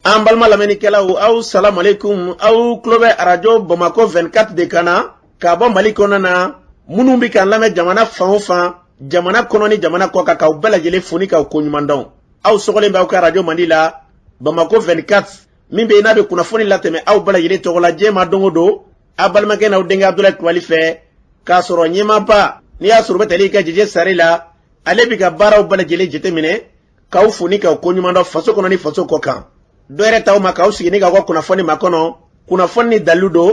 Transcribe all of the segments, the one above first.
An balima lamɛnnikɛlaw, aw salamaleykum. Aw tulo bɛ arajo Bamakɔ 24 de kan na ka bɔ Mali kɔnɔna na. Minnu bɛ k'an lamɛn jamana fan o fan, jamana kɔnɔ ni jamana kɔ kan, k'aw bɛɛ lajɛlen fo ni k'aw koɲuman dɔn. Aw sɔgɔlen bɛ aw ka arajo mandi la, Bamakɔ 24, min bɛ yen n'a bɛ kunnafoni latɛmɛ aw bɛɛ lajɛlen tɔgɔ la diɲɛ ma don o don, aw balimakɛ n'aw denkɛ Abudulayi Kulubali fɛ, k'a sɔrɔ ɲɛmaaba n'i y'a sɔrɔ u bɛ tali kɛ Jeje Sare la, ale bɛ ka baaraw bɛɛ lajɛlen jateminɛ. K'aw fo ni k'aw koɲuman dɔn faso kɔnɔ ni faso kɔ kan. Dɔ yɛrɛ t'aw ma k'aw sigi ni k'aw ka kunnafoni makɔnɔ, kunnafoni ni dalilu don,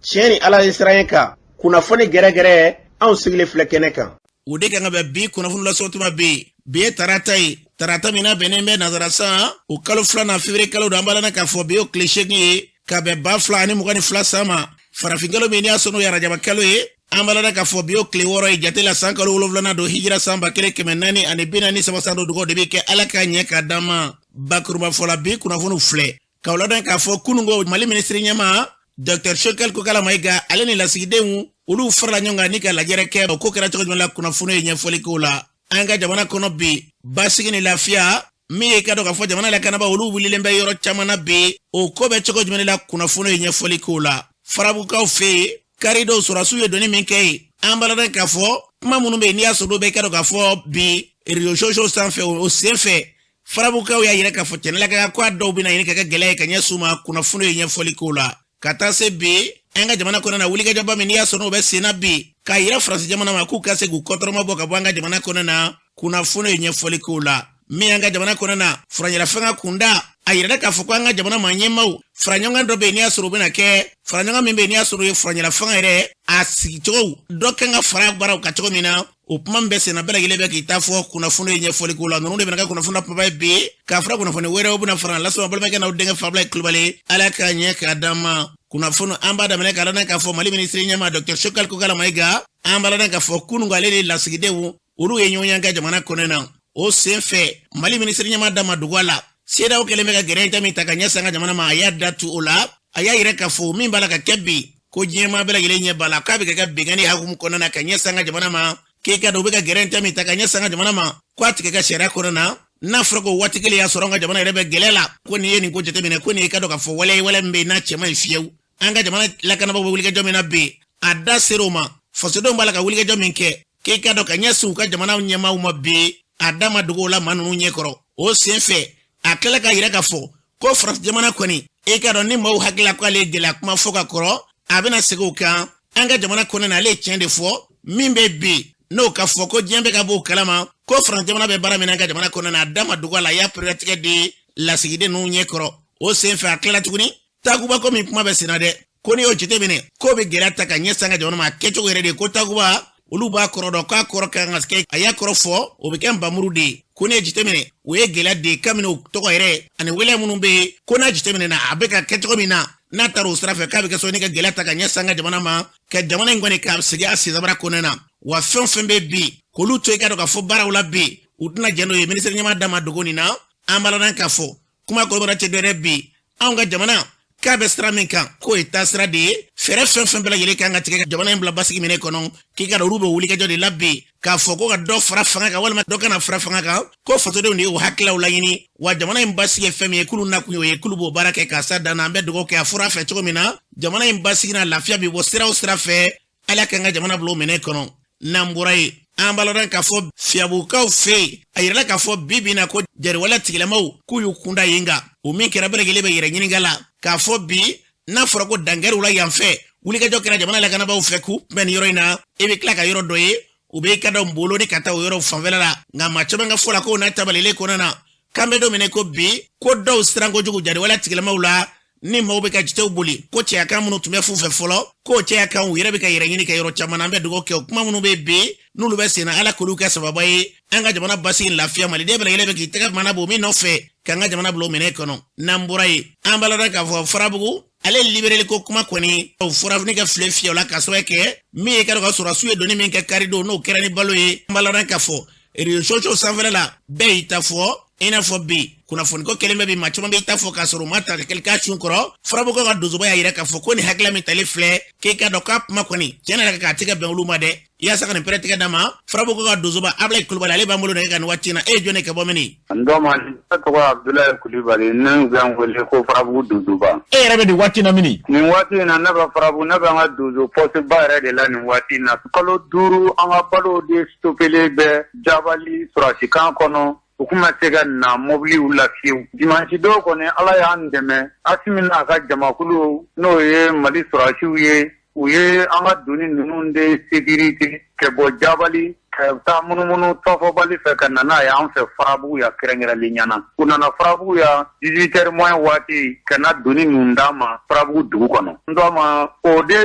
tiɲɛ ni Ala ye siran kan, kunnafoni gɛrɛgɛrɛ, anw sigilen filɛ kɛnɛ kan. O de kan ka bɛn bi kunnafoni lasɔrɔ bɛ yen. Bi ye tarata ye, tarata min n'a bɛnnen bɛ nazara san o kalo filanan, février kalo don. An b'a la k'a fɔ bi y'o tile 8 ye ka bɛn 2022 san ma, farafin kalo min n'i y'a sɔrɔ n'o ye arajaba kalo ye. An b'a la k'a fɔ bi y'o tile 6 ye jate la, san kalo wolonwulanan don, hijira san 1443 san don. Dugawu de bɛ kɛ Ala k'a ɲɛ k'a d'an ma. Bakuruba fɔ la, bi kunnafoniw filɛ k'aw ladɔn k'a fɔ kununko Mali minisiri ɲɛmaa Dr Choguel Kokala Mayiga, ale ni lasigidenw, olu farala ɲɔgɔn kan ni ka lajɛrɛ kɛ. O ko kɛra cogo jumɛn la? Kunnafoni ye ɲɛfɔli k'o la. An ka jamana kɔnɔ bi, basigi ni lafiya min ye, ka dɔn k'a fɔ jamana lakanaba, olu wulilen bɛ yɔrɔ caman na bi. O ko bɛ cogo jumɛn la? Kunnafoni ye ɲɛfɔli k'o la. Farabukaw fɛ yen, kari dɔw sɔrɔdasiw ye donni min kɛ yen, an b'a ladɔn k'a fɔ kuma minnu bɛ yen n'i y'a sɔrɔ olu bɛ, ka dɔn k'a fɔ bi réseaux sociaux sanfɛ, o sen fɛ Farabukaw y'a yira k'a fɔ cɛnilaka ko a dɔw bɛna ɲini ka kɛ gɛlɛya ye ka ɲɛsin u ma. Kunnafoni ye ɲɛfɔli k'o la. Ka taa se bi, an ka jamana kɔnɔ na, wulikajɔba min n'i y'a sɔrɔ o bɛ sen na bi k'a yira Faransi jamana ma k'u ka se k'u kɔtɔrɔma bɔ ka bɔ an ka jamana kɔnɔ na, kunnafoni ye ɲɛfɔli k'o la. Min y'an ka jamana kɔnɔ na furaɲɛla kunda, a yirala k'a fɔ ko an ka jamana maa ɲɛmaaw faraɲɔgɔnkan dɔ bɛ yen n'i y'a sɔrɔ o bɛna kɛ faraɲɔgɔn min bɛ yen n'i y'a sɔrɔ o ye furaɲɛla fanga yɛrɛ a sigicogo dɔ kan ka fara baaraw kan cogo min na, o kuma min bɛ senna, bɛɛ lajɛlen bɛ k'i ta fɔ. Kunnafoni ye ɲɛfɔli k'o la. Ninnu de bɛna kɛ kunnafoni na kumaba ye bi k'a fara kunnafoni wɛrɛw bɛna fara lasɔrɔ. Balimakɛ n'aw denkɛ Fabila Kulubali, Ala k'a ɲɛ k'a d'an ma. Kunnafoni an b'a daminɛ k'a ladɔn k'a fɔ Mali minisiri ɲɛmaa Dr Choguel Kokala Mayiga, an b'a ladɔn k'a fɔ kunun ale ni lasigidenw, olu ye ɲɔgɔn kɛ jamana kɔnɔ na. O sen fɛ, Mali minisiri ɲɛmaa da ma dogo a la, CEDEAO kɛlen bɛ ka gɛrɛntɛ min ta ka ɲɛsin an ka jamana ma, a y'a da tu o la. A y'a yira k'a fɔ min b'a la ka kɛ bi, ko diɲɛmaa bɛɛ lajɛlen ɲɛ b'a la k'a bɛ ka kɛ binkanni hukumu kɔnɔna na ka ɲɛsin an ka jamana ma, k'e ka dɔn u bɛ ka gɛrɛntɛ min ta ka ɲɛsin an ka jamana ma, ko a tigɛ ka sariya kɔnɔna na. N'a fɔra ko waati kelen y'a sɔrɔ an ka jamana yɛrɛ bɛ gɛlɛya la, ko n'i ye nin ko jateminɛ, ko nin ye ka dɔn k'a fɔ waleya wale min bɛ yen n'a cɛ man ɲi fiyewu. An ka jamana lakanabaaw bɛ wulikajɔ min na bi, a da ser'o ma. Fasodenw b'a la ka wulikajɔ min kɛ k'e ka dɔn ka ɲɛsin u ka jamana ɲɛmaaw ma bi, a da ma dogo o la maa ninnu ɲɛkɔrɔ. O sen fɛ, a tilala k'a yira k'a fɔ ko Faransi jamana kɔni, e ka dɔn ni maaw hakilila ko ale ye gɛlɛya kuma fɔ ka kɔrɔ, a bɛna segin o kan. An ka jamana kɔnɔ na, ale ye tiɲɛ de fɔ. Min bɛ bi n'o ka fɔ ko diɲɛ bɛ ka b'o kalama ko Faransi jamana bɛ baara min na an ka jamana kɔnɔ na, a da ma dogo a la, a y'a pereperelatigɛ di lasigiden ninnu ɲɛkɔrɔ. O sen fɛ, a tilala tuguni takuba ko min kuma bɛ senna dɛ, ko n'i y'o jateminɛ k'o bɛ gɛlɛya ta ka ɲɛsin an ka jamana ma, a kɛcogo yɛrɛ de ye ko takuba olu b'a kɔrɔ dɔn, k'a kɔrɔ kan ka kɛ, a y'a kɔrɔ fɔ, o bɛ kɛ nbamuru de ye. Ko n'i ye jateminɛ, o ye gɛlɛya de ye kabini o tɔgɔ yɛrɛ ani waleya minnu bɛ yen, ko n'a jateminɛ na a bɛ ka kɛ cogo min na, n'a taara o sira fɛ, k'a bɛ kɛ sababu ye ka gɛlɛya ta ka ɲɛsin an ka jamana ma, ka jamana in kɔni k'a segin a sensabara kɔnɔna na. Wa fɛn o fɛn bɛ bi k'olu to i ka dɔn k'a fɔ baaraw la bi, u tɛna jɛn n'o ye. Minisiri ɲɛmaa da ma dogo nin na. An b'a ladɔn k'a fɔ kuma kɔrɔbara tɛ dɔwɛrɛ bi, anw ka jamana k'a bɛ sira min kan, k'o ye taasira de ye. Fɛɛrɛ fɛn fɛn bɛɛ lajɛlen kan ka tigɛ ka jamana in bila basigi minɛ kɔnɔ, k'i ka dɔn olu bɛ wulikajɔ de la bi k'a fɔ ko ka dɔ fara fanga kan walima dɔ kana fara fanga kan, ko fasodenw de y'o hakililaw laɲini. Wa jamana in basigi ye fɛn min ye, k'olu nakun ye o ye, k'olu b'o baara kɛ k'a sa dan na. An bɛ dugawu kɛ a fɔra a fɛ cogo min na, jamana in basigi n'a lafiya bɛ bɔ sira o sira fɛ, Ala k'an ka jamana bila o minɛ kɔnɔ. N'an bɔra yen, an b'a ladɔn k'a fɔ Fiyabukaw fɛ yen, a yirala k'a fɔ bi bi na ko jariwale tigilamaw k'u y'u kunda yen kan. O min kɛra, bɛɛ lajɛlen bɛ yɛrɛ ɲininka la k'a fɔ bi n'a fɔra ko dankɛr'u la yan fɛ, wulikajɔ kɛra jamana lakanabaaw fɛ k'u kunbɛn nin yɔrɔ in na, i bɛ tila ka yɔrɔ dɔ ye u bɛ ka dɔn bolo ni ka taa o yɔrɔ fanfɛla la. Nka maa caman ka fɔ la k'o n'a tabalilen kɔnɔna na, k'an bɛ don min na ko bi, ko dɔw siran kojugu jariwale tigilamaw la, ni maaw bɛ ka jitew boli, ko cɛyakan minnu tun bɛ f'u fɛ fɔlɔ, k'o cɛyakan u yɛrɛ bɛ ka yɛrɛ ɲini kɛ yɔrɔ caman na. An bɛ dugawu kɛ o kuma minnu bɛ bi n'olu bɛ senna, Ala k'olu kɛ sababa ye an ka jamana basigi lafiya. Maliden bɛɛ lajɛlen bɛ k'i tɛgɛ mana bɔ min nɔfɛ k'an ka jamana bila o minɛ kɔnɔ. N'an bɔra yen, an b'a ladɔn k'a fɔ Farabugu ale libereli ko kuma kɔni, o fɔra ni ka file fiyɛ o la, k'a sababu kɛ min ye, ka dɔn ka sɔrɔdasiw ye donni min kɛ karidon, n'o kɛra ni balo ye. An b'a ladɔn k'a fɔ réseaux sociaux sanfɛla la, bɛɛ y'i ta fɔ. I n'a fɔ bi kunnafoniko kelen bɛ bi, maa caman b'i ta fɔ k'a sɔrɔ u ma ta ka kɛli k'a cun kɔrɔ. Farabugukaw ka donsoba y'a yira k'a fɔ ko nin hakilila min tali filɛ, k'i k'a dɔn k'a kuma kɔni tiɲɛ yɛrɛ k'a tɛ ka bɛn olu ma dɛ. Yaasa ka nin pɛrɛtigɛ d'a ma, Farabugukaw ka donsoba Abulayi Kulubali, ale b'an bolo nɛgɛ kan nin waati in na. E ye jɔn ye ka bɔ mini? N dɔma, ne tɔgɔ Abudulayi Kulibali, ne bɛ n wele ko Farabugu donsoba. E yɛrɛ bɛ nin waati in na mini? Nin waati in na, ne bɛ Farabugu, ne bɛ an ka donso poste ba yɛrɛ de la nin waati in na. Kalo 5, an ka balo de stockelen bɛ Jabali sɔrɔdasi camp kɔnɔ. U kun ma se ka na mɔbiliw la fiyewu. Dimanche don kɔni, Ala y'an dɛmɛ, Asimi n'a ka jamakulu, n'o ye Mali sɔrɔdasiw ye, u ye an ka doni ninnu de sécurité ka bɔ Jabali ka taa munumunu Tɔfɔbali fɛ ka na n'a ye an fɛ Farabugu yan kɛrɛnkɛrɛnlenya na. U nana Farabugu yan 18 heures moins waati ka na doni ninnu d'an ma Farabugu dugu kɔnɔ. N dɔ ma, o de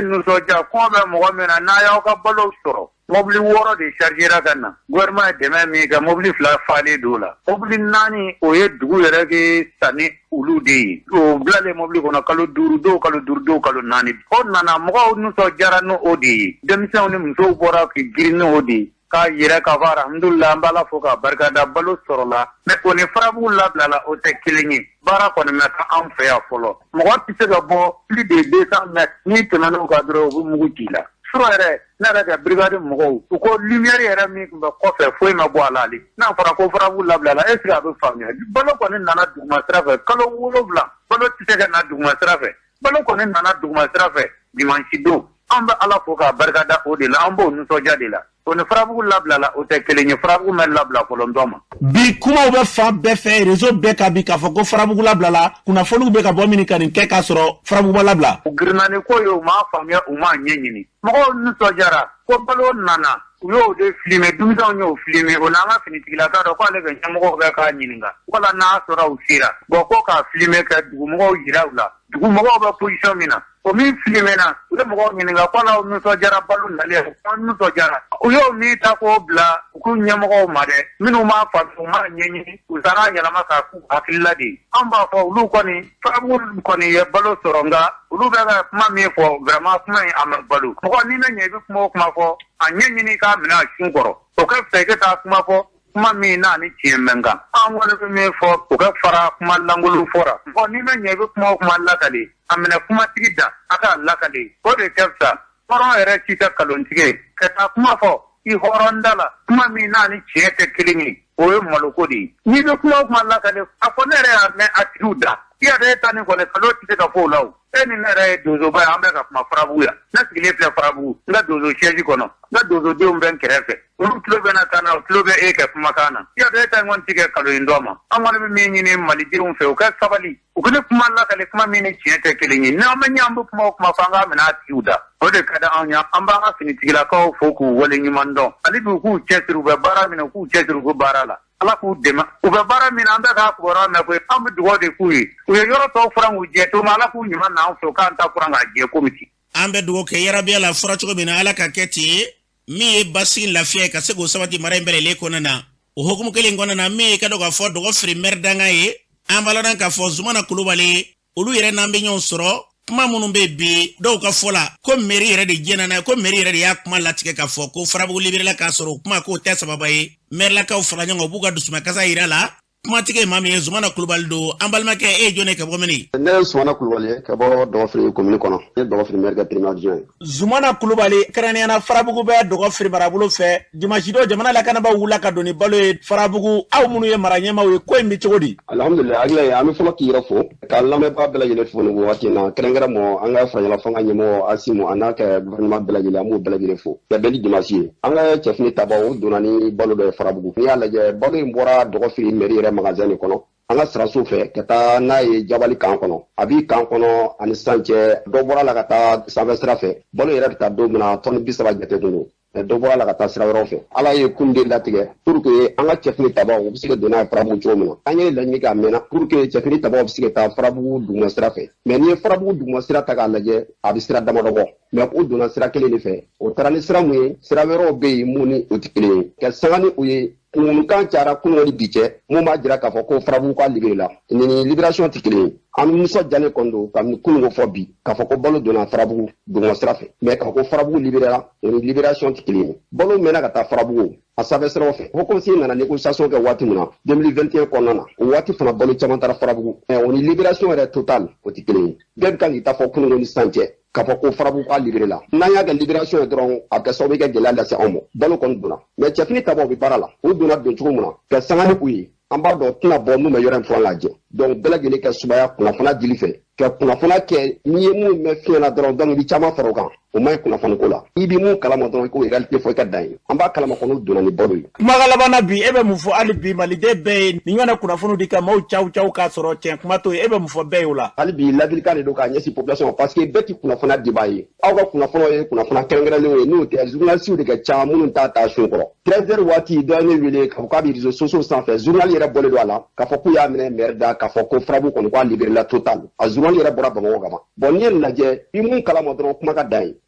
nisɔndiya kɔn bɛ mɔgɔ min na n'a y'aw ka balo sɔrɔ. Mobili 6 de chargera ka na. Gouvernement ye dɛmɛ min kɛ, mobili 2 falen don la. Mobili 4, o ye dugu yɛrɛ ke sanni olu de ye. O bilalen mobili kɔnɔ kalo 5, dɔw kalo 5, dɔw kalo 4. O nana, mɔgɔw nisɔndiyara n'o o de ye. Denmisɛnw ni musow bɔra k'i girin n'o de ye. K'a yɛrɛ k'a fɔ alhamdulillah, an b'Ala fo k'a barikada, balo sɔrɔla. Mais o ni Farabugu labilala, o tɛ kelen ye. Baara kɔni ma kɛ anw fɛ yan fɔlɔ. Mɔgɔ tɛ se ka bɔ plus de 200 mètres, n'i tɛmɛn'o kan dɔrɔn, u bɛ mugu ci i la. Surɔ yɛrɛ, ne yɛrɛ ka brigade mɔgɔw, u ko lumière yɛrɛ min tun bɛ kɔfɛ, foyi ma bɔ a la hali. N'a fɔra ko Farabugu labilala, est ce que a bɛ faamuya? Balo kɔni nana duguma sira fɛ kalo 7, balo tɛ se ka na duguma sira fɛ. Balo kɔni nana duguma sira fɛ dimanche don. An bɛ Ala fo k'a barikada o de la, an b'o nisɔndiya de la. O ni Farabugu labilala, o tɛ kelen ye. Farabugu ma labila fɔlɔ, n dɔ ma. Bi kumaw bɛ fan bɛɛ fɛ, réseau bɛɛ kan bi, k'a fɔ ko Farabugu labilala. Kunnafoniw bɛ ka bɔ min ka nin kɛ k'a sɔrɔ Farabugu ma labila. U girinna ni ko ye, u m'a faamuya, u m'a ɲɛɲini. Mɔgɔw nisɔndiyara ko balo nana, u y'o de filmer, denmisɛnw y'o filmer. O n'an ka finitigilaka dɔ ko ale bɛ ɲɛmɔgɔw bɛ k'a ɲininka wala n'a sɔrɔ u sera bɔn ko k'a filmer ka dugumɔgɔw yira u la, dugumɔgɔw bɛ position min na. O min filmer na, u ye mɔgɔw ɲininka ko n'aw nisɔndiyara balo nalen, aw nisɔndiyara. U y'o min ta k'o bila u k'u ɲɛmɔgɔw ma dɛ, minnu m'a faamu, u m'a ɲɛɲini, u taara yɛlɛma k'a k'u hakilila de ye. An b'a fɔ olu kɔni, Farabugu kɔni ye balo sɔrɔ, nka olu bɛ ka kuma min fɔ, vraiment kuma in a ma balo. Mɔgɔ n'i ma ɲɛ, i bɛ kuma o kuma fɔ, a ɲɛɲini k'a minɛ a sun kɔrɔ. O ka fisa i ka taa kuma fɔ kuma min n'a ni tiɲɛ bɛ kan. An kɔni bɛ min fɔ, u ka fara kuma lankolon fɔra. Mɔgɔ n'i ma ɲɛ, i bɛ kuma o kuma lakale, a minɛ kumatigi da, a k'a lakale, o de ka fisa. Hɔrɔn yɛrɛ ci tɛ nkalontigɛ ye ka taa kuma fɔ i hɔrɔn da la, kuma min n'a ni tiɲɛ tɛ kelen ye, o ye maloko de ye. N'i bɛ kuma o kuma lakale, a fɔ ne yɛrɛ y'a mɛn a tigiw da. I yɛrɛ e ta nin kɔni, nkalon tɛ se ka fɔ o la o. E ni ne yɛrɛ ye donsoba ye, an bɛ ka kuma Farabugu yan. Ne sigilen filɛ Farabugu, n ka donso siège kɔnɔ, n ka donsodenw bɛ n kɛrɛfɛ, olu tulo bɛ na kan na, u tulo bɛ e kɛ kumakan na. I yɛrɛ e ta in kɔni tɛ kɛ nkalon ye dɔ ma. An kɔni bɛ min ɲini malidenw fɛ, u ka sabali, u ka ne kuma lakale kuma min ni tiɲɛ tɛ kelen ye. N'an bɛ ɲɛ, an bɛ kuma o kuma fɔ, an k'a minɛ a tigiw da, o de ka di anw ye. An b'an ka finitigilakaw fo k'u wale ɲuman dɔn. Hali bi u k'u cɛsiri, u bɛ baara min na, u k'u cɛsiri u ka baara la. Ala k'u dɛmɛ, u bɛ baara min na, an bɛ k'a kibaruya mɛn koyi. An bɛ dugawu de k'u ye, u ye yɔrɔ tɔw furan k'u jɛ cogo min, Ala k'u ɲuman n'an fɛ, u k'an ta furan k'a jɛ komi ten. An bɛ dugawu kɛ yarabiya la, fɔra cogo min na, Ala ka kɛ ten. Min ye basigi, lafiya ye, ka se k'o sabati mara in bɛɛ lajɛlen kɔnɔna na. O hukumu kelen kɔnɔna na, min ye ka dɔn k'a fɔ Dɔgɔfiri mɛri danga ye, an b'a ladɔn k'a fɔ Zumana Kulubali, olu yɛrɛ n'an bɛ ɲɔgɔn sɔrɔ. Kuma minnu bɛ bi, dɔw ka fɔ la ko mairie yɛrɛ de jɛnna n'a ye, ko mairie yɛrɛ de y'a kuma latigɛ k'a fɔ ko Farabugu libéré k'a sɔrɔ o kuma k'o tɛ sababa ye. Mɛrilakaw fara ɲɔgɔn kan, u b'u ka dusumakasa yira la. Kumatigi ye maa min ye, Zumana Kulubali don. An balimakɛ, e ye jɔn ye ka bɔ mini? Ne ye Sumana Kulubali ye ka bɔ Dɔgɔfiri commune kɔnɔ. Ne ye Dɔgɔfiri maire ka premier adjoint ye. Zumana Kulubali, kɛrɛnkɛrɛnnenya la Farabugu bɛ Dɔgɔfiri marabolo fɛ. Dimanche don, jamana lakanabaaw wulila ka don ni balo ye Farabugu. Aw minnu ye mara ɲɛmaaw ye, ko in bɛ cogo di? Alhamdulilayi, hakili an bɛ fɔlɔ k'i yɛrɛ fo ka lamɛnbaa bɛɛ lajɛlen fo nin waati in na, kɛrɛnkɛrɛn mɔ an ka faraɲɔgɔn fanga ɲɛmɔgɔ Asimu, a n'a ka gouvernement bɛɛ lajɛlen, an b'o bɛɛ lajɛlen fo ka bɛn ni dimanche ye. An ka cɛfini tabaw, o donna ni balo dɔ ye Farabugu. N'i y'a lajɛ, balo in bɔra Dɔgɔfiri mairie yɛrɛ magasin de kɔnɔ, an ka sirasiw fɛ, ka taa n'a ye Jabali camp kɔnɔ. A b'i camp kɔnɔ ani sisan cɛ, dɔ bɔra la ka taa sanfɛ sira fɛ. Balo yɛrɛ bɛ taa don min na, tɔni 30 jate kun don, dɔ bɔra la ka taa sira wɛrɛw fɛ. Ala ye kun de latigɛ pour que an ka cɛfini tabaw, u bɛ se ka don n'a ye Farabugu cogo min na. An ye laɲini k'a mɛnna pour que cɛfini tabaw bɛ se ka taa Farabugu duguma sira fɛ. Mais n'i ye Farabugu duguma sira ta k'a lajɛ, a bɛ sira damadɔ bɔ. Mais o donna sira kelen de fɛ, o taara ni sira mun ye, sira wɛrɛw bɛ yen mun ni o tɛ kelen ye. Ka sanga ni o ye, kunkan cayara kunun ni bi cɛ, mun b'a jira k'a fɔ ko Farabugu ka libéré la, nin ni libération tɛ kelen ye. An nisɔndiyalen kɔni don kabini kununko fɔ bi k'a fɔ ko balo donna Farabugu duguma sira fɛ, mais k'a fɔ ko Farabugu libérera, o ni libération tɛ kelen ye. Balo mɛnna ka taa Farabugu a sanfɛ siraw fɛ. Haut Conseil nana négociation kɛ waati min na 2021 kɔnɔna na, o waati fana balo caman taara Farabugu. O ni libération yɛrɛ totale, o tɛ kelen ye. Bɛɛ bɛ kan k'i ta fɔ kununko ni sisan cɛ k'a fɔ ko Farabugu k'a libéré la. N'an y'a kɛ libération ye dɔrɔn, a bɛ kɛ sababu ye ka gɛlɛya lase anw ma. Balo kɔni donna, mais cɛfini tabaw bɛ baara la. U donna don cogo min na ka sanga ni u ye, an b'a dɔn tɛna bɔ mun bɛ yɔrɔ in furan lajɛ. Donc bɛɛ lajɛlen ka sumaya kunnafoniya dili fɛ, ka kunnafoniya kɛ. N'i ye mun mɛn fiɲɛ na dɔrɔn, donc i bɛ caman fara o kan, o man ɲi kunnafoni ko la. I bɛ mun kalama dɔrɔn, i k'o réalité fɔ, i ka dan ye. An b'a kalama kɔni, donna ni balo ye. Kumakan laban na bi, e bɛ mun fɔ hali bi maliden bɛɛ ye nin ɲɔgɔnna kunnafoniw di ka maaw caw caw k'a sɔrɔ tiɲɛ kuma t'o ye? E bɛ mun fɔ bɛɛ ye o la? Hali bi, ladilikan de don k'a ɲɛsin population ma, parce que bɛɛ ti kunnafoniya dibaa ye. Aw ka kunnafoniw ye kunnafoniya kɛrɛnkɛrɛnlenw ye, n'o tɛ journaliste de ka ca minnu t'a ta sun kɔrɔ. 13 heures waati, dɔ ye ne wele k'a fɔ k'a bɛ réseaux sociaux sanfɛ, journal yɛrɛ bɔlen don a la k'a fɔ k'u y'a minɛ maire da, k'a fɔ ko Farabugu kɔni k'a libéré la total. A journal yɛrɛ bɔra Bamakɔ ka ban. Bon, n'i ye nin lajɛ, i mun kalama dɔrɔn, kuma ka dan ye.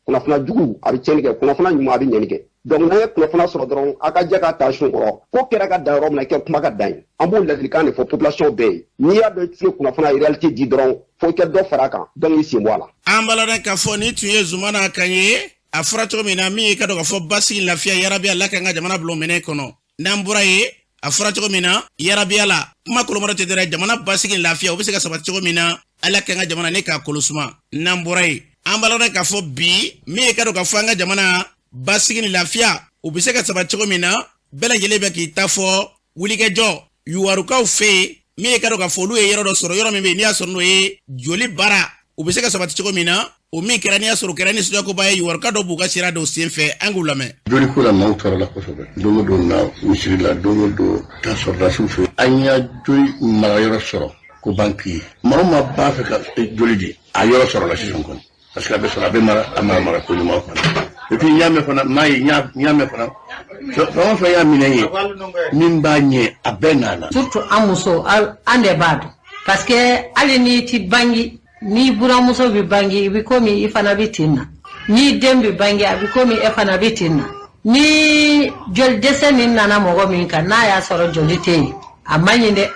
Kunnafoniya jugu a bɛ tiɲɛni kɛ, kunnafoniya ɲuman a bɛ ɲɛni kɛ. Donc n'an ye kunnafoniya sɔrɔ dɔrɔn, a ka jɛ k'a ta sun kɔrɔ. Ko kɛra ka dan yɔrɔ min na, i kɛ kuma ka dan ye. An b'o ladilikan de fɔ population bɛɛ ye. N'i y'a dɔn i tɛ se kunnafoniya réalité di dɔrɔn, fo i ka dɔ fara a kan, donc i sen bɔ a la. An b'a k'a fɔ nin tun ye Zumana kan ye. A fɔra cogo min na, min ye ka dɔn k'a fɔ basigi, lafiya, yarabi Ala k'an ka jamana bulon minɛ kɔnɔ. N'an bɔra ye, a fɔra cogo min na, yarabiya la kuma kolomɔrɔ tɛ dɛrɛ, jamana basigi, lafiya, o bɛ se ka sabati cogo min na, Ala k'an ka jamana ne k'a kolosuma. N'an bɔra yen, an b'a lɔn k'a fɔ bi, min ye ka dɔn k'a fɔ an ka jamana basigi ni lafiya, u bɛ se ka sabati cogo min na, bɛɛ lajɛlen bɛ k'i ta fɔ. Wulikɛjɔ yuwarukaw fɛ yen, min ye ka dɔn k'a fɔ olu ye yɔrɔ dɔ sɔrɔ, yɔrɔ min bɛ yen n'i y'a sɔrɔ n'o ye joli baara, u bɛ se ka sabati cogo min na, o min kɛra n'i y'a sɔrɔ o kɛra nisɔndiyakoba ye. Yuwaruka dɔw b'u ka sira dɔw sen fɛ, an k'u lamɛn. Joliko la, maaw tɔɔrɔla kosɛbɛ. Don o don na misiri la, don o don taa sɔrɔdasiw fɛ, an y'a joli mara yɔrɔ sɔrɔ ko banki ye. Maa o maa b'a fɛ ka joli di, a yɔrɔ sɔrɔla sisan kɔni, parce que a bɛ sɔrɔ, a bɛ mara, a mara mara ko ɲuman fana. Et puis n y'a mɛn fana, m'a ye, n y'a mɛn fana, fɛn o fɛn y'a minɛ ye min b'a ɲɛ, a bɛɛ nana. Surtout an muso, an de b'a dɔn, parce que hali n'i ti bangi, n'i buramuso bɛ bangi, i bɛ komi i fana bɛ tin na. N'i den bɛ bangi, a bɛ komi e fana bɛ tin na. Ni joli dɛsɛ nin nana mɔgɔ min kan, n'a y'a sɔrɔ joli tɛ yen, a man ɲi dɛ.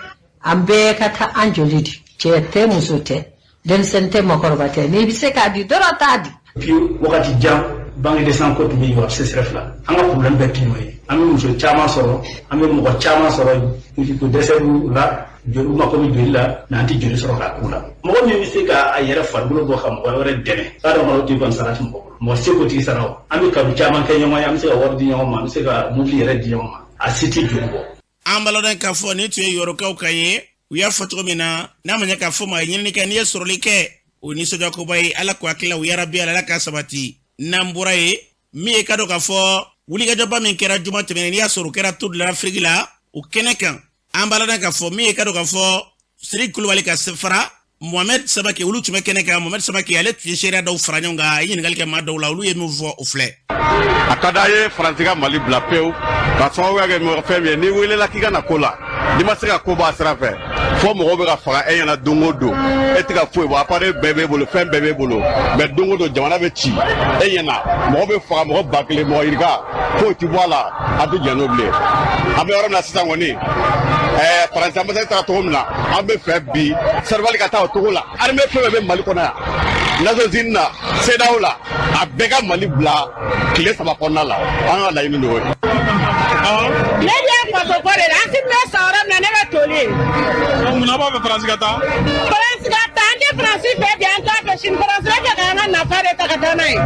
An bɛɛ ka taa an joli di, cɛ tɛ, muso tɛ, denmisɛnnin tɛ, mɔgɔkɔrɔba tɛ, n'i bɛ se k'a di dɔrɔn, t'a di. Puis wagati jan, banque de sang ko tun bɛ yen wa CSRéf la. An ka problème bɛɛ tun y'o ye. An bɛ muso caman sɔrɔ, an bɛ mɔgɔ caman sɔrɔ ko dɛsɛ b'u la, joli, u mako bɛ joli la, mais an tɛ joli sɔrɔ k'a k'u la. Mɔgɔ min bɛ se k'a yɛrɛ farikolo bɔ ka mɔgɔ wɛrɛ dɛmɛ, k'a dɔn o tigi kɔni sara tɛ mɔgɔ bolo, mɔgɔ se k'o tigi sara. O an bɛ kanu caman kɛ ɲɔgɔn ye, an bɛ se ka wari di ɲɔgɔn ma, an bɛ se ka mobili yɛrɛ di ɲɔgɔn ma, a si tɛ joli bɔ. An b'a lɔn k'a fɔ nin tun ye yɔrɔkaw kan ye. U y'a fɔ cogo min na, n'a ma ɲɛ k'a fɔ ma ye ɲinini kɛ, n'i ye sɔrɔli kɛ, o nisɔndiyakoba ye. Ala k'o hakili la u yarabi, Ala k'a sabati. N'an bɔra yen, min ye ka dɔn k'a fɔ wulikajɔba min kɛra juma tɛmɛnen, n'i y'a sɔrɔ o kɛra Tour de l'Afrique la, o kɛnɛ kan, an b'a lɔn k'a fɔ min ye ka dɔn k'a fɔ Sidiki Kulubali ka fara Mohamed Sabake, olu tun bɛ kɛnɛ kan. Mohamed Sabake, ale tun ye seereya dɔw fara ɲɔgɔn kan, a ye ɲininkali kɛ maa dɔw la, olu ye min fɔ, o filɛ. A ka d'an ye Faransi ka Mali bila pewu, ka sababuya kɛ mɔgɔ fɛn min ye. N'i welela k'i ka na ko la, n'i ma se ka ko bɔ a sira fɛ, fɔ mɔgɔw bɛ ka faga e ɲɛna don o don, e tɛ ka foyi bɔ. Appareil bɛɛ b'e bolo, fɛn bɛɛ b'e bolo, mais don o don jamana bɛ ci e ɲɛna, mɔgɔ bɛ faga, mɔgɔ 1000, mɔgɔ yirika, foyi ti bɔ a la. An tɛ jɛn n'o bilen. An bɛ yɔrɔ min na sisan kɔni, Faransi ambassade taara cogo min na, an bɛ fɛ bi Serval ka taa o cogo la. Armée fɛn fɛn bɛ Mali kɔnɔ yan, Nations Unies na, CEDEAO la, a bɛɛ ka Mali bila tile 3 kɔnɔna la. An ka laɲini de y'o ye. Ne bɛ faso ko de la, an ti bɛ sa yɔrɔ min na, ne bɛ toli yen. Munna b'a fɛ Faransi ka taa? Faransi ka taa, an tɛ Faransi fɛ bi, an t'a fɛ sini. Faransi bɛ fɛ k'an ka nafa de ta ka taa n'a ye.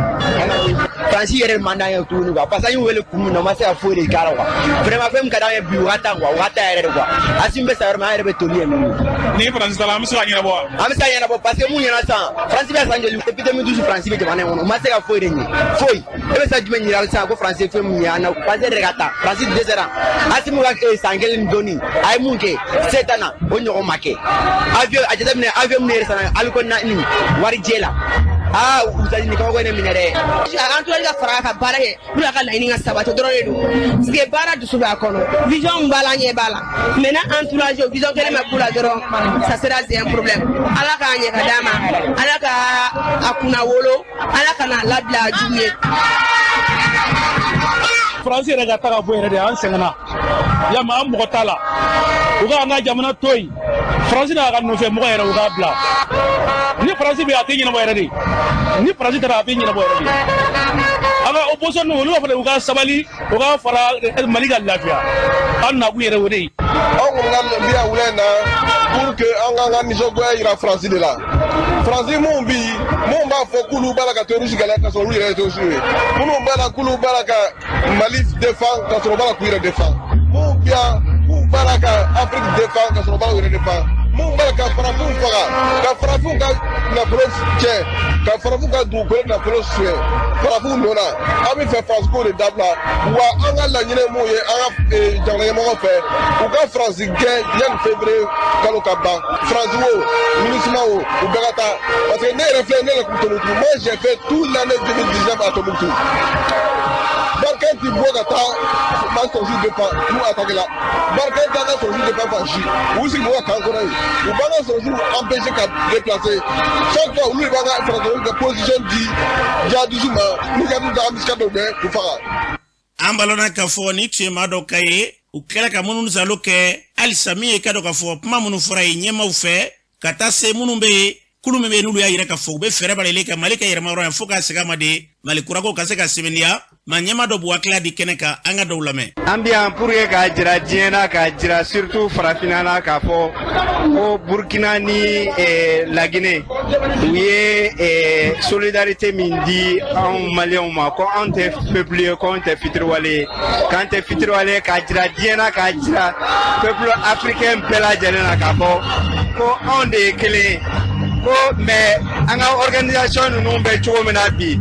Faransi yɛrɛ man d'an ye tuguni quoi, parce que an y'u wele kun min na, u ma se ka foyi de k'a la quoi. Vraiment, fɛn min ka d'an ye bi, u ka taa quoi, u ka taa yɛrɛ de quoi. Asimi bɛ sa yɔrɔ min, an yɛrɛ bɛ toli yen nɔ. Ni Faransi taara, an bɛ se ka ɲɛnabɔ wa? An bɛ se ka ɲɛnabɔ, parce que mun ɲɛna sisan, Faransi bɛ san joli? Depuis 2012 Faransi bɛ jamana in kɔnɔ, u ma se ka foyi de ɲɛ, foyi. E bɛ se ka jumɛn ɲini sisan ko Faransi ye fɛn min ɲɛ an na? Faransi yɛrɛ ka taa, Faransi dɛsɛra. Asimi ka san kelen ni dɔɔni, a ye mun kɛ se t'a na, o ɲɔgɔn ma kɛ. Avion a jateminɛ, avion min yɛrɛ sanna aliko na nin warijɛ la, aa Usadi, nin kabako ye ne minɛ dɛ. An tora ka fara ka baara kɛ pour a ka laɲini ka sabati dɔrɔn de don, parce que baara dusu b'a kɔnɔ, vision min b'a la, an ɲɛ b'a la. Mais n'a entourage o vision kelen ma k'u la dɔrɔn, ça sera un problème. Ala k'a ɲɛ ka d'a ma, Ala ka a kunna wolo, Ala ka n'a labila a jugu ye. Faransi yɛrɛ ka taa ka bɔ yɛrɛ de, an sɛgɛnna yamma, an mɔgɔ t'a la. U ka an ka jamana to yen. Faransi n'a ka nɔfɛ mɔgɔ yɛrɛ u k'a bila. Ni Faransi bɛ yen, a tɛ ɲɛnabɔ yɛrɛ de. Ni Faransi taara, a bɛ ɲɛnabɔ yɛrɛ de. An ka opposition ninnu, olu b'a fɔ de u ka sabali, u ka fara Mali ka lafiya. An nakun yɛrɛ o de ye. Anw kɔni ka bi yan wula in na pour que an k'an ka nisɔngoya yira Faransi de la. Faransi minnu bi minnu b'a fɔ k'olu b'a la ka terroriste kɛlɛ ka sɔrɔ olu yɛrɛ ye terroriste ye. Minnu b'a la k'olu b'a la ka Mali défend ka sɔrɔ u b'a la k'u yɛrɛ défend. Minnu bi yan k'u b'a la ka Afrique défend ka sɔrɔ u b'a la k'u yɛrɛ défend. Minnu b'a la ka farafinw faga, ka farafinw ka nafolo tiɲɛ, ka farafinw ka dugukolo nafolo suɲɛ farafinw nɔ na. An bɛ fɛ Faransi k'o de dabila. Wa an ka laɲini ye mun ye an ka jamana ɲɛmɔgɔ fɛ, u ka Faransi gɛn yanni février kalo ka ban. Faransi wo, MINUSMA wo, u bɛɛ ka taa. Parce que ne yɛrɛ filɛ, ne yɛrɛ kun Tombouctou. Moi, j'ai fait tout l'année 2019 à Tombouctou. Barkhane ti bɔ ka taa an sɔrɔdasiw défend n'u attaqué la. Barkhane t'an ka sɔrɔdasiw défend fan si. U sigi ka camp kɔnɔ yen. U b'an ka sɔrɔdasiw empêcher ka déplacer. Chaque fois, olu de b'an ka sɔrɔdasiw ka position di jihadistes ma. N'u ka n'u ka embuscade dɔw kɛ k'u faga. An balona k'a fɔ ni tun ye maa dɔw ka ye, u kɛra ka minnu salo kɛ halisa min ye ka dɔn k'a fɔ kuma minnu fɔra ye ɲɛmaw fɛ ka taa se minnu bɛ yen, kulu min bɛ yen, n'olu y'a yira k'a fɔ u bɛ fɛɛrɛ balalen ka Mali kɛ yɛrɛma yɔrɔ ye fo k'a segin a ma de Mali kurako ka se ka sɛbɛnniya. Maa ɲɛma dɔ b'u hakilila di kɛnɛ kan, an ka dɔw lamɛn. An bɛ yan pour que k'a jira diɲɛ na, k'a jira surtout farafinna na, k'a fɔ ko Burkina ni Laginɛ, u ye solidarité min di anw Maliyɛnw ma, ko anw tɛ peuple ye, ko anw tɛ fitiriwale ye, k'an tɛ fitiriwale ye, k'a jira diɲɛ na, k'a jira peuple africain bɛɛ lajɛlen na k'a fɔ ko anw de ye kelen ye. Ko mais an ka organisation ninnu bɛ cogo min na bi,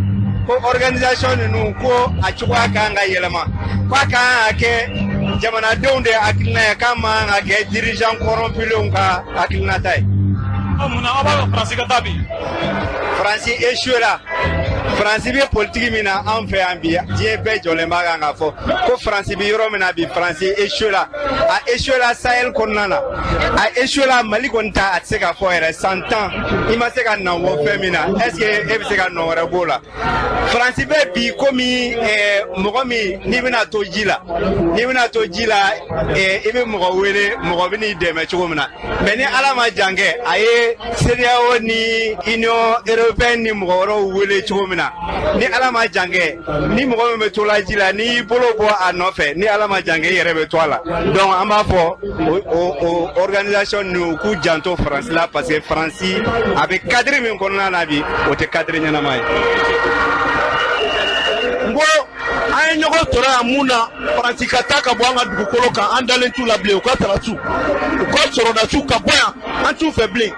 ko organisation ninnu, ko a cogoya kan ka yɛlɛma, ko a kan ka kɛ jamanadenw de hakilina ye, k'a man ka kɛ dirigeant corrompulenw ka hakilinata ye. Munna aw b'a fɛ Faransi ka taa bi? Faransi échoué la. Faransi bɛ politiki min na anw fɛ yan bi, diɲɛ bɛɛ jɔlen b'a kan k'a fɔ ko Faransi bɛ yɔrɔ min na bi, Faransi échoué la. A échoué la Sahel kɔnɔna na, a échoué la Mali kɔni ta, a tɛ se ka fɔ yɛrɛ. San 10, i ma se ka nɔ bɔ fɛn min na, est ce que e bɛ se ka nɔ wɛrɛ b'o la? Faransi bɛ bi komi mɔgɔ min n'i bɛna to ji la, n'i bɛna to ji la, i bɛ mɔgɔ wele, mɔgɔ bɛ n'i dɛmɛ cogo min na. Mais ni Ala ma jan kɛ, a ye CEDEAO ni Union européenne ni mɔgɔ wɛrɛw wele cogo min na, ni Ala ma jan kɛ, ni mɔgɔ min bɛ to la ji la, n'i y'i bolo bɔ a nɔfɛ, ni Ala ma jan kɛ, i yɛrɛ bɛ to a la. Donc an b'a fɔ o organisation ninnu, u k'u janto Faransi la, parce que Faransi a bɛ cadre min kɔnɔna na bi, o tɛ cadre ɲɛnama ye. N ko an ye ɲɔgɔn sɔrɔ yan mun na? Faransi ka taa ka bɔ an ka dugukolo kan. An dalen t'u la bilen. U ka sarasiw, u ka sɔrɔdasiw ka bɔ yan, an t'u fɛ bilen.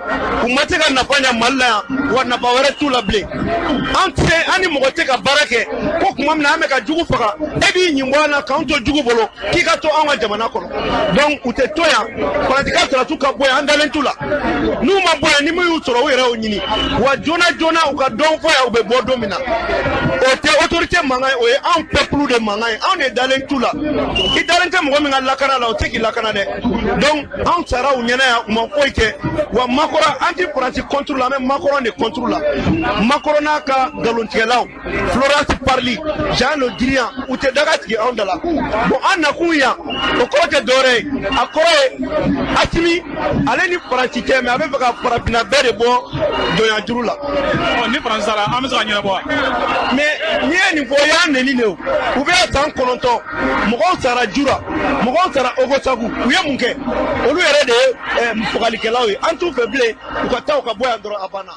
U ma se ka nafa ɲɛ Mali la yan, wa nafa wɛrɛ t'u la bilen. An tɛ se, an ni mɔgɔ tɛ ka baara kɛ ko tuma min na an bɛ ka jugu faga, e b'i ɲin bɔ an na k'anw to jugu bolo k'i ka to anw ka jamana kɔnɔ. Donc u tɛ to yan. Faransi ka sarasiw ka bɔ yan, an dalen t'u la. N'u ma bɔ yan, ni min y'u sɔrɔ, u yɛrɛ y'o ɲini. Wa joona joona, u ka dɔn fɔ yan u bɛ bɔ don min na, o tɛ autorité mankan ye, o ye anw peuple de mankan ye. Anw de dalen t'u la. I dalen tɛ mɔgɔ min ka lakana la, o tɛ k'i lakana dɛ. Donc anw sara u ɲɛna yan, u ma foyi kɛ. Wa Macron, an ti Faransi contre la, an bɛ Macron de contre la. Macron n'a ka nkalontigɛlaw, Florence Parly, Jean Le Drian, u tɛ daga sigi anw da la. Bon, an nakun yan, o kɔrɔ tɛ dɔwɛrɛ ye, a kɔrɔ ye Asimi ale ni Faransi cɛ, mais a bɛ fɛ ka farafinna bɛɛ de bɔ jɔnya juru la. Ni Faransi taara, an bɛ se ka ɲɛnabɔ wa? Mais n'i ye nin fɔ, i y'a neni de. O u bɛ san 9, mɔgɔw sara Jura, mɔgɔw sara Ogosagu, u ye mun kɛ? Olu yɛrɛ de ye fagalikɛlaw ye. An t'u fɛ bilen, u ka taa, u ka bɔ yan dɔrɔn, a banna.